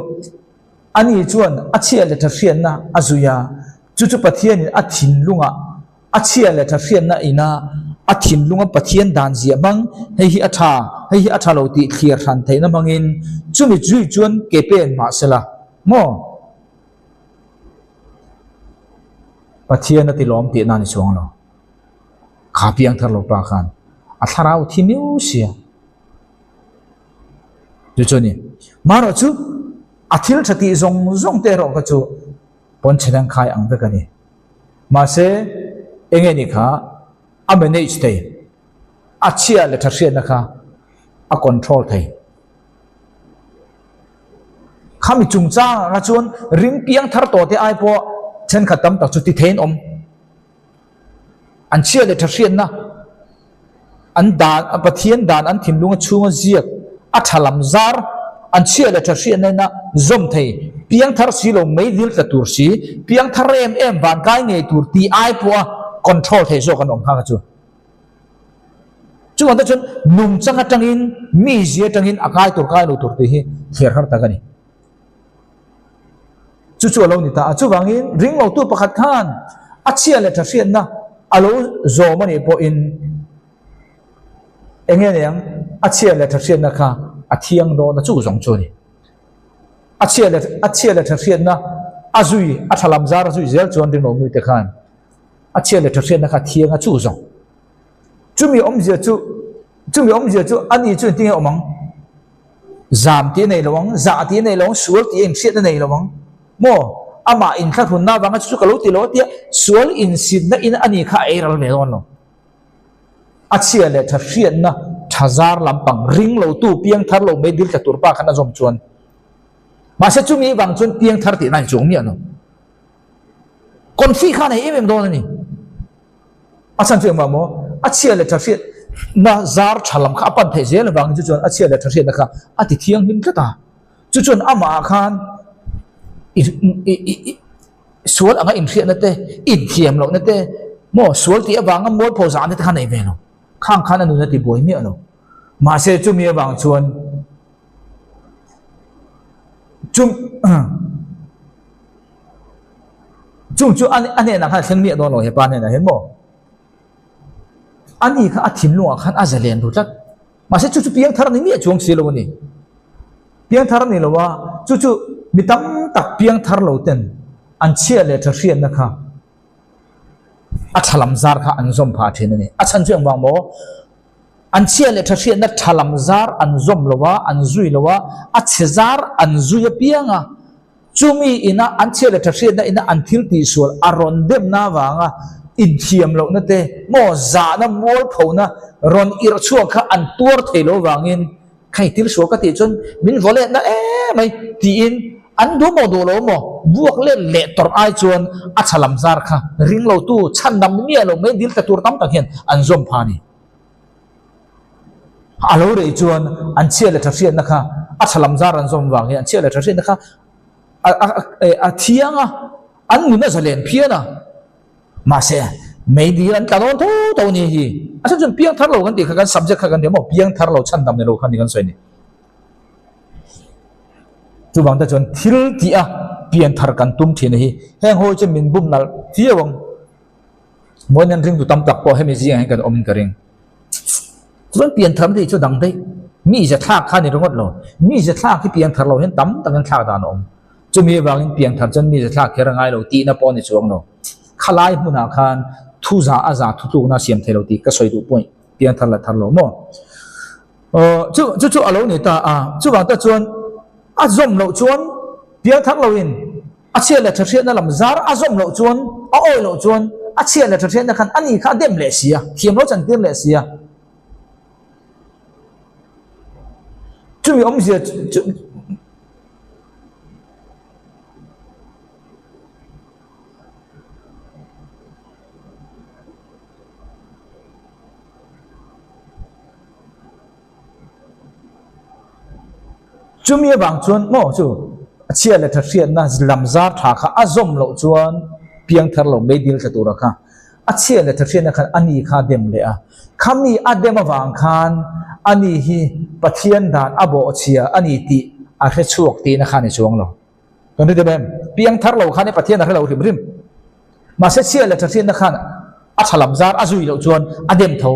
ani chuan a chhia leh tha hriatna a zui a, chu chu Pathianin a thinlungah a chhia leh tha hriatna ina a thinlunga Pathian dan ziah hmang hei hi a tha, hei hi a tha lo tih thlir hran theihna hmangin chumi zui chuan ke pen mahsela maw? Pathian a ti lawm tihna a ni chuang lo. Kha piang thar lo pa khan a thlarau thi miau sia. Chu chu a ni. Marawh chu a thil tha tih zawng zawng te erawh kha chu pawn chhe dang khai ang vek a ni. Mahse enge ni kha a manage thei, a chhia leh tha hriatna kha a control thei. Khami chungchang ah kha chuan ring piang thar tawh te ai pawh thenkhat tam tak chu ti theiin awm. An chhia leh tha hriatna, an dan, Pathian dan an thinlunga chhunga ziak a tha lam zar, an chhia leh tha hriatna ina zawm thei, piangthar si lo mei dil tla tur si, piangthar em em vankai ngei tur tih ai pawha control thei zawk an awm kha kha chu. Chuvang te chuan nungchang atangin, mizia atangin a kai tur kai lo tur tih hi thliar har tak a ni. Chu chu a lo ni ta a, chuvangin ringlotu pakhat khan a chhia leh tha hriatna a lo zawm a nih pawhin eng nge niang a chhia leh tha hriatna kha a thiang dawn a, chu zawng chu a ni. A chhia leh a chhia leh tha hriatna a zui a tha lam zar a zui zel chuan ringlo mite khan a chhia leh tha hriatna kha a thiang a, chu zawng. Chumi awmzia chu chumi awmzia chu a ni chu engtin nge awm ang? Zam tih a nei lo ang, zah tih a nei lo ang, sual tih a inhriat a nei lo ang. Maw? Amah inthlahrunna avanga chu chu ka lo ti lo a tia, sual insitna in a ni kha a ei ral ve dawn lo. A chhia leh tha hriatna tha zar lampang ring lo tu piang thar lo mai dil tla tur pa khan a zawm chuan. Mahse chumi vang chuan piang thar tihna a inchuang miah lo. Confi kha a nei em em dawn a ni. A chhan chu engmah maw? A chhia leh tha hriatna zar tha lam kha a pan theih zel avangin chu chuan a chhia leh tha hriatna kha a ti thianghlim tlat a. Chu chuan amahah khan sual anga inhriatna te, inthiam lohna te, maw sual tih avanga mualpho zahna te kha nei ve lo. Khang khan a nun a ti buai miah lo. Mahse chumi avang chuan chung Chung chu a hnenah khan a thleng miah dawn lo hepa hnenah hian maw? Ani kha a thinlungah khan a zalen ru tlat. Mahse chu chu piangthar a ni miah chuang si lo a ni. Piangthar a ni lo a, chu chu mi tam tak piangthar lo ten an chhia leh tha hriatna kha a tha lam zar kha an zawm phah thin a ni. A chhan chu engvang maw? An chhia leh tha hriatna tha lam zar an zawm lo a, an zui lo a, a chhe zar an zui apiang a. Chumi ina an chhia leh tha hriatna ina an thil tihsual a rawn demna avanga inthiam lohna te maw zahna mualphona rawn irh chhuak kha an tuar thei lo avangin Khai thil sual ka tih chuan min vaw letna emai tiin an duh maw duh lo maw vuak let leh tawrh ai chuan a chha lam zar kha ring lo tu chhan dam miah lo mai dil ta tur tam tak hian an zawm pha a ni. A lo rei chuan an chhia leh tha hriatna kha a tha lam zar an zawm vang hian an chhia leh tha hriatna kha a thiang a, an nun a zalen phian a. Mahse, meidil an tla dawn tho tho a ni hi. A chhan chuan piang thar lo kan tih kha kan subject kha kan ti a maw, piang thar lo chhan dam ni lo kha ni kan sawi a ni. Chuvang te chuan thil tih a pian thar kan tum thin a hi. Heng ho hi chuan min bum nalh viau ang. Mawiin an ringtu tam tak pawh hemi zingah hian kan awm in ka ring. Chuan pianthar na tih chu dang daih. Mi ze thlak kha a ni ringawt lo. Mi ze thlak hi pianthar lo hian tam takin thlak dan a awm. Chumi avangin pianthar chuan mi ze thlak kher a ngai lo tihna pawh a ni chuang lo. Khalai hmunah khan thu za a za thutlukna a siam thei lo tih ka sawi duh pawhin pianthar la thar lo maw? Aw chu chu chu a lo ni ta a. Chuvang te chuan a zawm loh chuan pianthar loin A chhiat leh ṭha hriatna lam zar a zawm loh chuan, a awih loh chuan, a chhiat leh ṭha hriatna khan a ni kha a dem leh si a, thiam lo chantir leh si a. Chumi awmzia chu Chumi avang chuan maw chu a chhia leh tha hriatna lam zar tha kha a zawm loh chuan piang thar lo mai dil thla tura kha a chhia leh tha hriatna khan a ni kha a dem leh a. Khami a dem avang khan a ni hi Pathian dan a bawhchhia a ni tih a hre chhuak tihna kha a ni chuang lo. Kan ri deuh em? Piang thar lo khan Pathian a hre lo hrim hrim. Mahse chhia leh tha hriatna khan a tha lam zar a zui loh chuan a dem tho.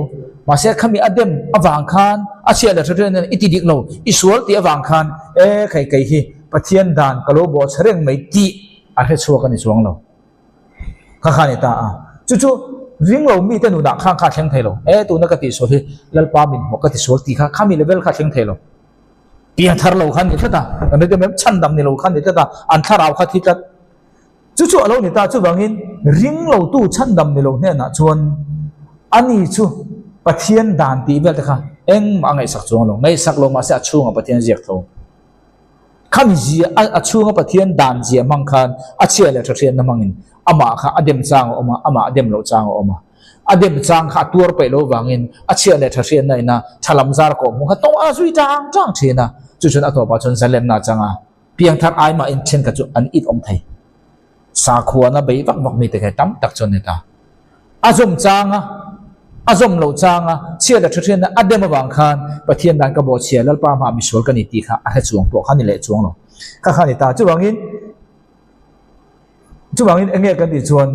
Mahse khami a dem avang khan a chhia leh tha hriatna i ti dik lo, i sual tih avang khan e khai kei hi Pathian dan ka lo bawh chhe reng mai tih a hre chhuak a ni chuang lo. Kha kha a ni ta a. Chu chu ring lo mite nunah khan kha a thleng thei lo. E tuna ka tihsual hi Lalpa min hmuh ka tisual tih kha khami level kha a thleng thei lo. Piang thar lo kha an ni tlat a, kan ri em chhandam ni lo kha an ni tlat a, an thlarau kha thi tlat. Chu chu a lo ni ta, chuvangin ring lotu chhandam ni lo hnenah chuan ani chu Pathian dan tih vel te kha engmah a ngaihsak chuang lo, ngaihsak lo mahse a chhungah Pathian ziak tho. Khami zia a chhunga Pathian dan zia hmang khan a chhia leh tha hriatna hmangin amah kha a dem chang a awm a, amah a dem loh chang a awm a. A dem chang kha a tuar peih lo vangin a chhia leh tha hriatna ina tha lam zar kawh hmuh kha tawng a zui tang tang thin a. Chu chuan a tawpah chuan zalenna a chang a, piangthar ai mahin thenkhat chu an it awm thei. Sakhuana bei vak vak mite kha tam tak chu an ni ta. A zawm chang a, a zawm loh chang a, chhia leh tha hriatna a dem avang khan Pathian dan ka bawhchhia Lalpa hmaah misual ka ni tih kha a hre chuang pawh kha ni leh chuang lo kha kha a ni ta. Chuvangin. Chuvangin eng nge kan tih chuan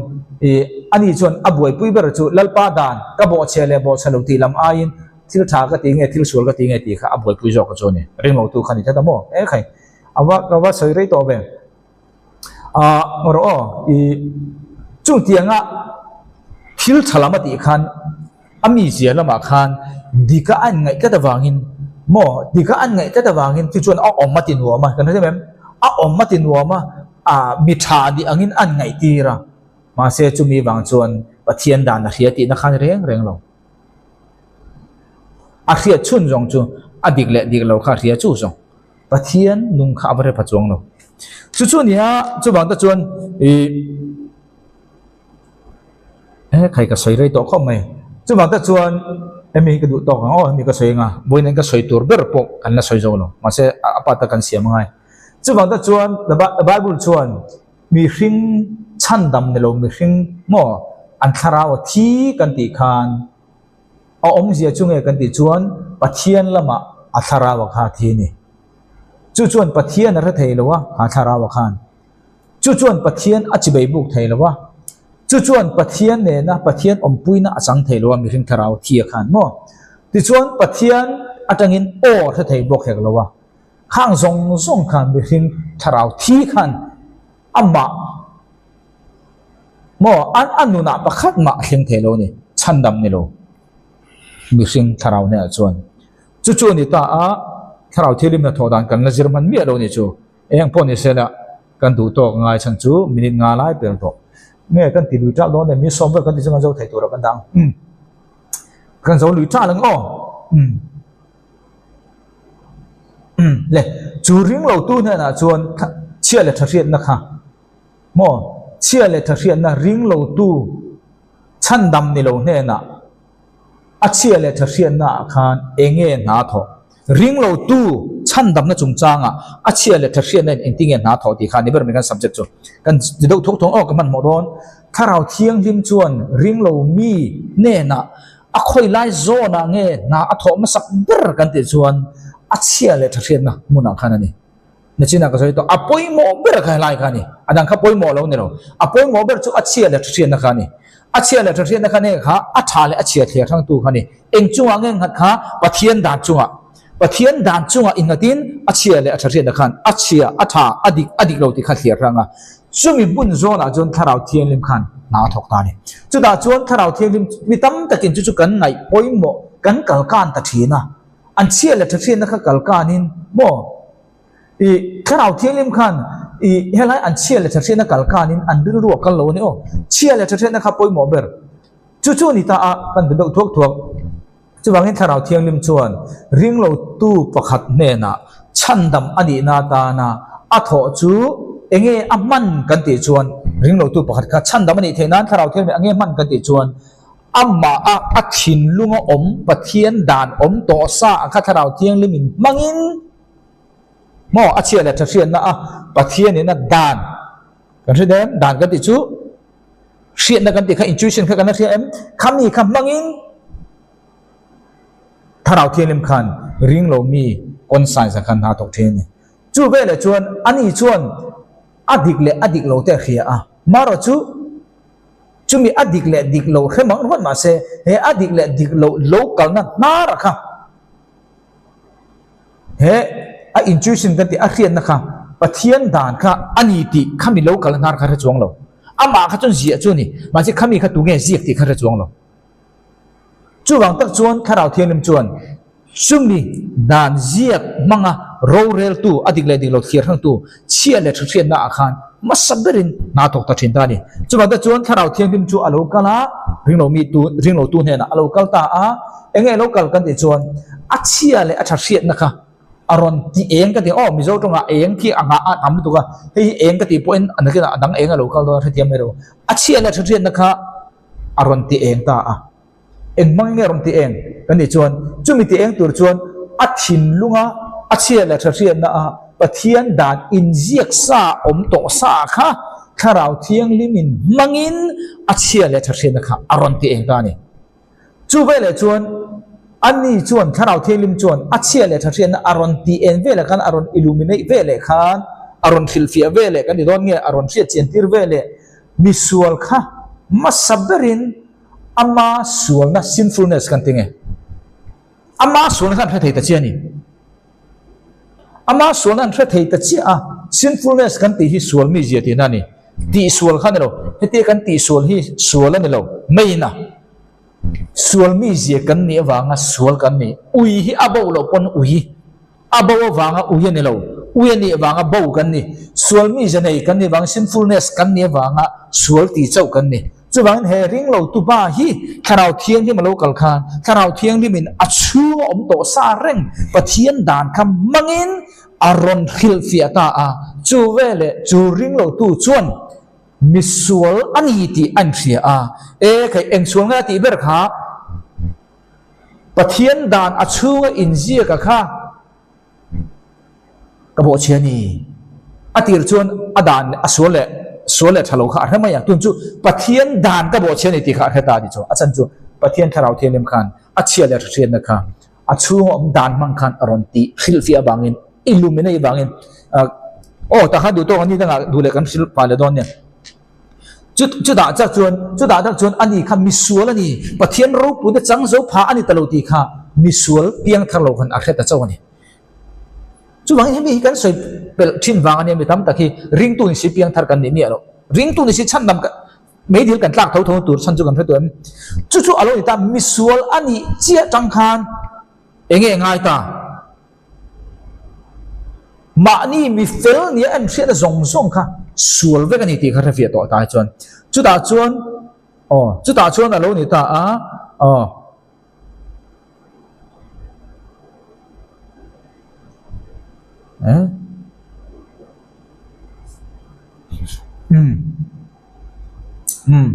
ih ani chuan a buaipui ber chu Lalpa dan ka bawhchhia leh bawhchhe lo tih lam aiin thil tha ka ti nge thil sual ka ti nge tih kha a buaipui zawk chu a ni. Ring lo tu kha ni tlat a maw? E khai a va ka va sawi rei tawh ve. Ah rawh aw ih chutianga thil tha lam a tih khan a mizia lamah khan dika a inngaih tlat avangin maw dika a inngaih tlat avangin chu chuan a awm a ti nuam a kan hre em a awm a ti nuam a ah mi tha nih angin a inngaih tir a mahse chumi vang chuan Pathian dan a hria tihna khan reng reng lo a hriat chhun zawng chu a dik leh dik lo kha a hria chu zawng Pathian nung kha a va hre pha chuang lo chu chu nia chuvang te chuan ih. He khai ka sawi rei tawh khawp mai. Chuvang te chuan hemi hi ka duh tawk ang aw hemi ka sawi anga vawiin ka sawi tur ber pawh kan la sawi zo lo mahse a part a kan siam angai. Chuvang te chuan Bible chuan mihring chhandam ni lo mihring maw an thlarau a thi kan tih khan a awmzia chu nge kan tih chuan Pathian lamah a thlarau a kha a thi a ni. Chu chuan Pathian a hre thei lo a kha thlarau a khan. Chu chuan Pathian a chibei buk thei lo a, chu chuan Pathian nena Pathian awmpuina a chang thei lo a mihring thlarau thi a khan maw? Tichuan Pathian atangin aw a hre thei bawk hek lo a, khang zawng zawng khan mihring thlarau thi khan amah maw an a nunah pakhat mah a thleng thei lo a ni, chhandam ni lo mihring thlarau hnenah chuan. Chu chu a ni ta a, thlarau thianghlim hnathawh dan kan la zir hman miah lo a ni chu. Eng pawh ni sela kan duh tawk ngai chhan chu minute nga lai pel tawh. Nge kan ti lui ṭah dawn em? Mi sawm vel kan ti chu kan zo thei tur a kan dang. Umm. Kan zo lui ṭah lang aw. Umm. Umm. Le, chu ring lo tu hnenah chuan chhia leh ṭha hriatna kha maw? Chhia leh ṭha hriatna ring lo tu chhandam ni lo hnenah A chhia leh tha hriatnaah khan eng nge hna thawh? Ring lo tu chhandamna chungchangah a chhia leh tha hriatna in engtin nge hna thawh tih kha ni ber mai kan subject chu. Kan ti deuh thuk thung aw ka hmanhmawh dawn. Thlarau Thianghlim chuan ring lo mi hnenah a khawi lai zawnah nge hna a thawh hmasak ber kan tih chuan a chhia leh tha hriatna hmunah khan a ni. Nachinah ka sawi tawh, a pawimawh ber kha helai kha a ni. A dang kha pawimawh lo ni lo. A pawimawh ber chu a chhia leh thahriatna kha a ni. A chhia leh thahriatna kha nge kha a tha leh a chhia thliar hrangtu kha a ni. Eng chungah nge nghat kha Pathian dan chungah. Pathian dan chungah innghatin a chhia leh a thahriatna khan a chhia, a tha, a dik, a dik lo tih kha thliar hrang a. Chumi hmun zawnah chuan Thlarau Thianghlim khan hna a thawk ta a ni. Chutah chuan Thlarau Thianghlim mi tam takin chu chu kan ngaih pawimawh kan kalkan ta thin a. An chhia leh thahriatna kha kalkanin maw? I Thlarau Thianghlim khan i helai an chhia leh thahriatna kalkanin an rilru a kal lo a ni aw. Chhia leh thahriatna kha pawimawh ber. Chu chu a ni ta a, kan ti deuh thuak thuak. Chuvangin Thlarau Thianghlim chuan ringlotu pakhat hnenah chhandam a nihna atana a thawh chu enge a hman kan tih chuan ringlotu pakhat kha chhandam a nih theih nan Thlarau Thianghlim enge hman kan tih chuan Amah a a thinlunga awm Pathian dan awm tawh sa a kha Thlarau Thianghlim in hmangin maw a chhia leh tha hriatna a Pathian in a dan kan hre em? Dan kan tih chu hriatna kan tih kha intuition kha kan la hria em? Khami kha hmangin Thlarau Thianghlim khan ring lo mi conscience ah khan hna thawk thin a ni. Chu veleh chuan ani chuan a dik leh a dik lo te a hria a, marawh chu Chumi a dik leh dik lo hre mang ruat mahse, he a dik leh dik loh lo kalna hnara kha he a intuition kan tih a hriatna kha Pathian dan kha a ni tih khami lo kalna hnar kha hre chuang lo. Amah kha chuan ziah chu a ni, mahse khami kha tunge ziak tih kha hre chuang lo. Chuvang tak chuan Thlarau Thianghlim chuan chumi dan ziak hmanga roreltu, a dik leh dik lo thlir hrangtu, chhia leh thahriatna ah khan hmasa berin hna thawk ta thin ta a ni. Chuvang tak chuan Thlarau Thianghlim chu a lo kal a, ringlo mi tu, ringlo tu hnenah a lo kal ta a, enge a lo kal kan tih chuan a chhia leh a thahriatna kha a rawn ti eng ka ti aw Mizo tawngah eng khi a nghah a tam lutuk a, hei hi eng ka tih pawhin a nakinah a dang eng a lo kal dawn a hrethiam mai lo. A chhia leh thahriatna kha. a rawn ti eng ta a. Eng hmang nge rawn ti eng kan nih chuan chumi ti eng tur chuan a thinlunga a chhia leh tha hriatna a Pathian dan inziak sa awm tawh sa kha Thlarau Thianghlimin hmangin a chhia leh tha hriatna kha a rawn ti eng ta a ni. Chu veleh chuan ani chuan Thlarau Thianghlim chuan a chhia leh tha hriatna a rawn ti eng veleh khan a rawn illuminate veleh khan a rawn hrilhfiah veleh kan ti dawn nge a rawn hriat chian tir veleh misual kha hmasa berin Ama sualna, sinfulness, kan ti nge? Ama sualna kha an hre thei ta chiah a ni. Ama sualna an hre thei ta chiah a, sinfulness kan tih hi sual mizia tihna a ni. Tihsual kha a ni lo. Hetia kan tihsual hi sual a ni lo. Main a sual mizia kan nih avanga sual kan ni. Ui hi a bo loh pawn ui. A bo avanga ui a ni lo. Ui a nih avanga bo kan ni. Sual mizia nei kan nih avanga sinfulness kan nih avanga sual tih chauh kan ni. Chuvangin he ringlo tupa hi Thlarau Thianghlim a lo kal khan Thlarau Thianghlimin a chhung a awm tawh sa reng Pathian dan kha hmangin a rawn hrilhfiah ta a. Chu veleh chu ringlotu chuan misual a ni tih a inhria a. E khaih eng sual nge a tih ber kha? Pathian dan a chhunga inziaka kha ka bawhchhia a ni. A tir chuan a dan a sual leh sual leh tha lo kha a hre mai a, tun chu Pathian dan ka bawhchhia a ni tih kha a hre ta a ni chu. A chan chu Pathian Thlarau Thianghlim khan a chhia leh hriatna kha a chhunga awm dan hmang khan a rawn tih hrilhfiah avangin illuminate avangin aw tak khan duh tawk a ni dangah duh leh kan hrilh pah leh dawn nia. Chu chutah chak chuan chutah tak chuan ani kha misual a ni, Pathian ropuina chang zo pha a ni ta lo tih kha misual piang thar lo khan a hre ta chauh a ni. Chuvangin hemi hi kan sawi pelh thin vang a nia mi tam tak hi ringtu ni si piang thar kan nih miah loh. Ringtu ni si chhandam kan meidil kan tlak tho tho tur chhan chu kan hre tawh em? Chu chu a lo ni ta misual a nih chiah tang khan enge ngai ta? Mahni mi fel nia en hriatna zawng zawng kha sual vek a ni tih kha hrefiah tawh ta hi chuan chutah chuan aw chutah chuan a lo ni ta a aw eh um um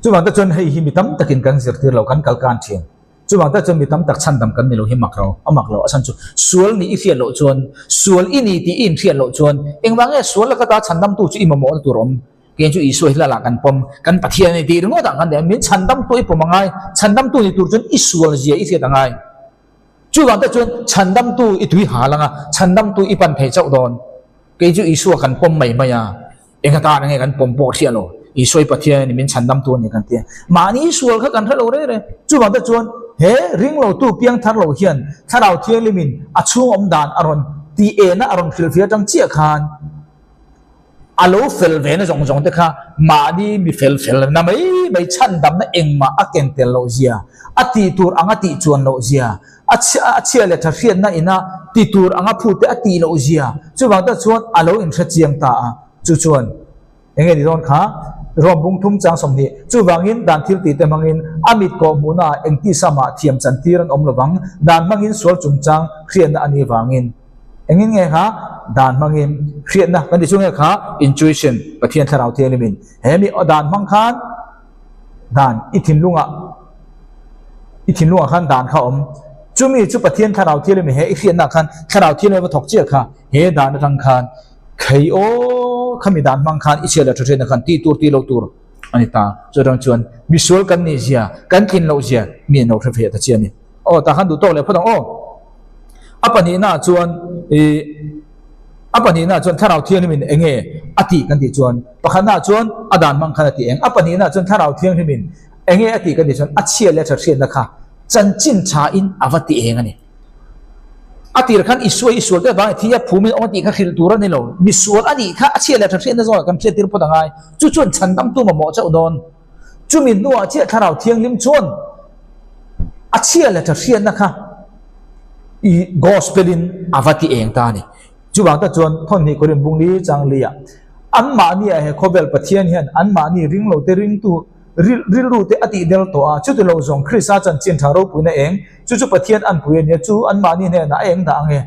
chuvang te chuan hei hi mi tam takin kan zirtir lo kan kalkan thin. Chuvang tak chuan mi tam tak chhandam kan ni lo hi mak lo, a mak lo. A chhan chu sual nih i hriat loh chuan, sual i ni tih i inhriat loh chuan engvang nge sual laka ta chhandamtu chu i mamawhna tur awm? Kei chu Isua hi lala kan pawm, kan Pathian a ni tih ringawt ah kan ni a, min chhandamtu i pawm a ngai, chhandamtu ni tur chuan i sual zia i hriat a ngai. Chuvang tak chuan chhandamtu i tui hal anga chhandamtu i pan thei chauh dawn. Kei chu Isua kan pawm mai mai a. Eng atan nge kan pawm pawh hriat lo, Isua i Pathian a ni, min chhandamtu a ni kan ti a. Mahni sual kha kan hre lo reng reng. Chuvang te chuan he ringlotu piangthar lo hian Thlarau Thianghlimin a chhung awm dan a rawn tih ena a rawn hrilhfiah atang chiah khan a lo fel ve na zawng zawng te kha mahni mi fel fel na mai mai chhandamna engmah a ken tel loh zia, a tih tur anga tih chuan loh zia, a chhia leh tha hriatna ina ti tur anga phute a tih loh zia chuvang tak chuan a lo inhre chiang ta a, chu chuan eng nge ni dawn kha Rom bung thum chang 20 chuvangin dan thil tih te hmangin a mit kawh hmuhna ah eng tisa mah thiam chan tir an awm lovang dan hmangin sual chungchang hriatna a nih vangin engin nge kha dan hmangin hriatna kan ti chu nge kha intuition Pathian thlarau thianghlimin he mi dan hmang khan Dan i thinlungah i thinlungah khan dan kha awm. Chumi chu Pathian Thlarau Thianghlim he i hriatna khan Thlarau Thianghlim a thawk chiah kha he dan atang khan khei aw khami dan hmang khan i chhiat leh tha hriatna khan tih tur tih loh tur a ni ta. Chu atang chuan misual kan nih zia kan tlin loh zia mi an lo hre ve ta chiah a ni. Aw tah khan duh tawk leh phawt ang aw. A pahnihna chuan i A pahnihna chuan Thlarau Thianghlimin eng nge a tih kan tih chuan, pakhatna chuan a dan hmang khan a ti eng. A pahnihna chuan Thlarau Thianghlimin eng nge a tih kan tih chuan a chhia leh a tha hriatna kha chanchin thain a va ti eng a ni. A tir khan Isua i sual te vang i thi a phumin awm a tih kha hrilh tur a ni lo. Misual a nih kha a chhia leh a tha hriatna zawngah kan hriattir phawt a ngai. Chu chuan chhandamtu mamawh chauh dawn. Chumi hnuah chiah Thlarau Thianghlim chuan a chhia leh tha hriatna kha i Gospel-in a va ti eng ta a ni. Chuvang tak chuan Thawnhnih Korin bung li chang liah anmahni ah he khawvel Pathian hian anmahni ringlote ringtu rilrute a tih del tawh a, chuti lo zawng Krista chanchin tha ropuina eng, chu chu Pathian anpui a nia, chu anmahni hnenah a eng dah ang e.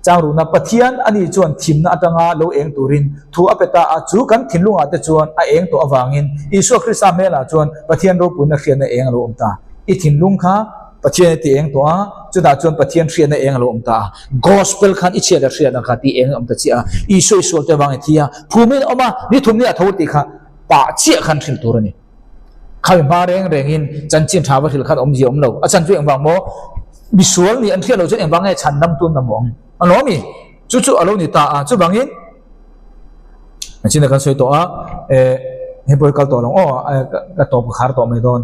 Changruna Pathian ani chuan thimna atanga lo eng turin thu a pe ta a, chu kan thinlungah te chuan a eng tawh avangin Isua Krista hmelah chuan Pathian ropuina hriatna eng a lo awm ta. I thinlung kha Pathian i ti eng tawh a, chutah chuan Pathian hriatna eng a lo awm ta a. Gospel khan i chhiat a hriatna kha ti eng a awm ta chiah a, Isua i sualte avang i thi a, phumin a awm a, ni thum ni a tho tih kha pah chiah khan hrilh tur a ni. Khami hma reng rengin chanchin tha va hrilh khan awmzia awm lo. A chan chu engvang maw? Misual nih an hriat loh chuan engvang nge chhan dam tun mamawh ang? A lo ami? Chu chu a lo ni ta a. Chuvangin china kan sawi tawh a, eh hei pawh hi kal tawh lo ang aw, ka tawp ka khar tawh mai dawn.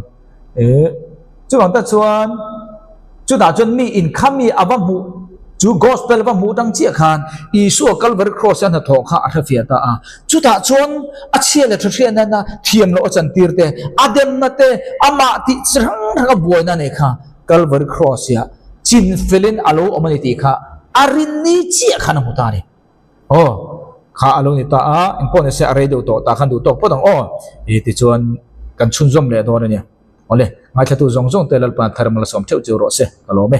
Eh chuvang tak chuan chutah chuan mi inkhami a va hmuh chu gospel a va hmuh tang chiah khan Isua Calvary cross a hnathawh kha a hrefiah ta a. Chutah chuan a chhia leh tha hriat nana thiam loh a chantir te, a demna te, amah tih chi hrang hrang a buaina nei kha Calvary cross ah chin felin a lo awm a ni tih kha a rinni chiah khan a hmu ta a ni. Aw, kha a lo ni ta a, engpawh nise a rei deuh tawh tah khan duh tawk phawt ang aw. I tichuan kan chhunzawm leh dawn a nia. Awle, ngaithlatu zawng zawng te Lalpa thar malsawm theuh cheu rawh se, ka lawm e.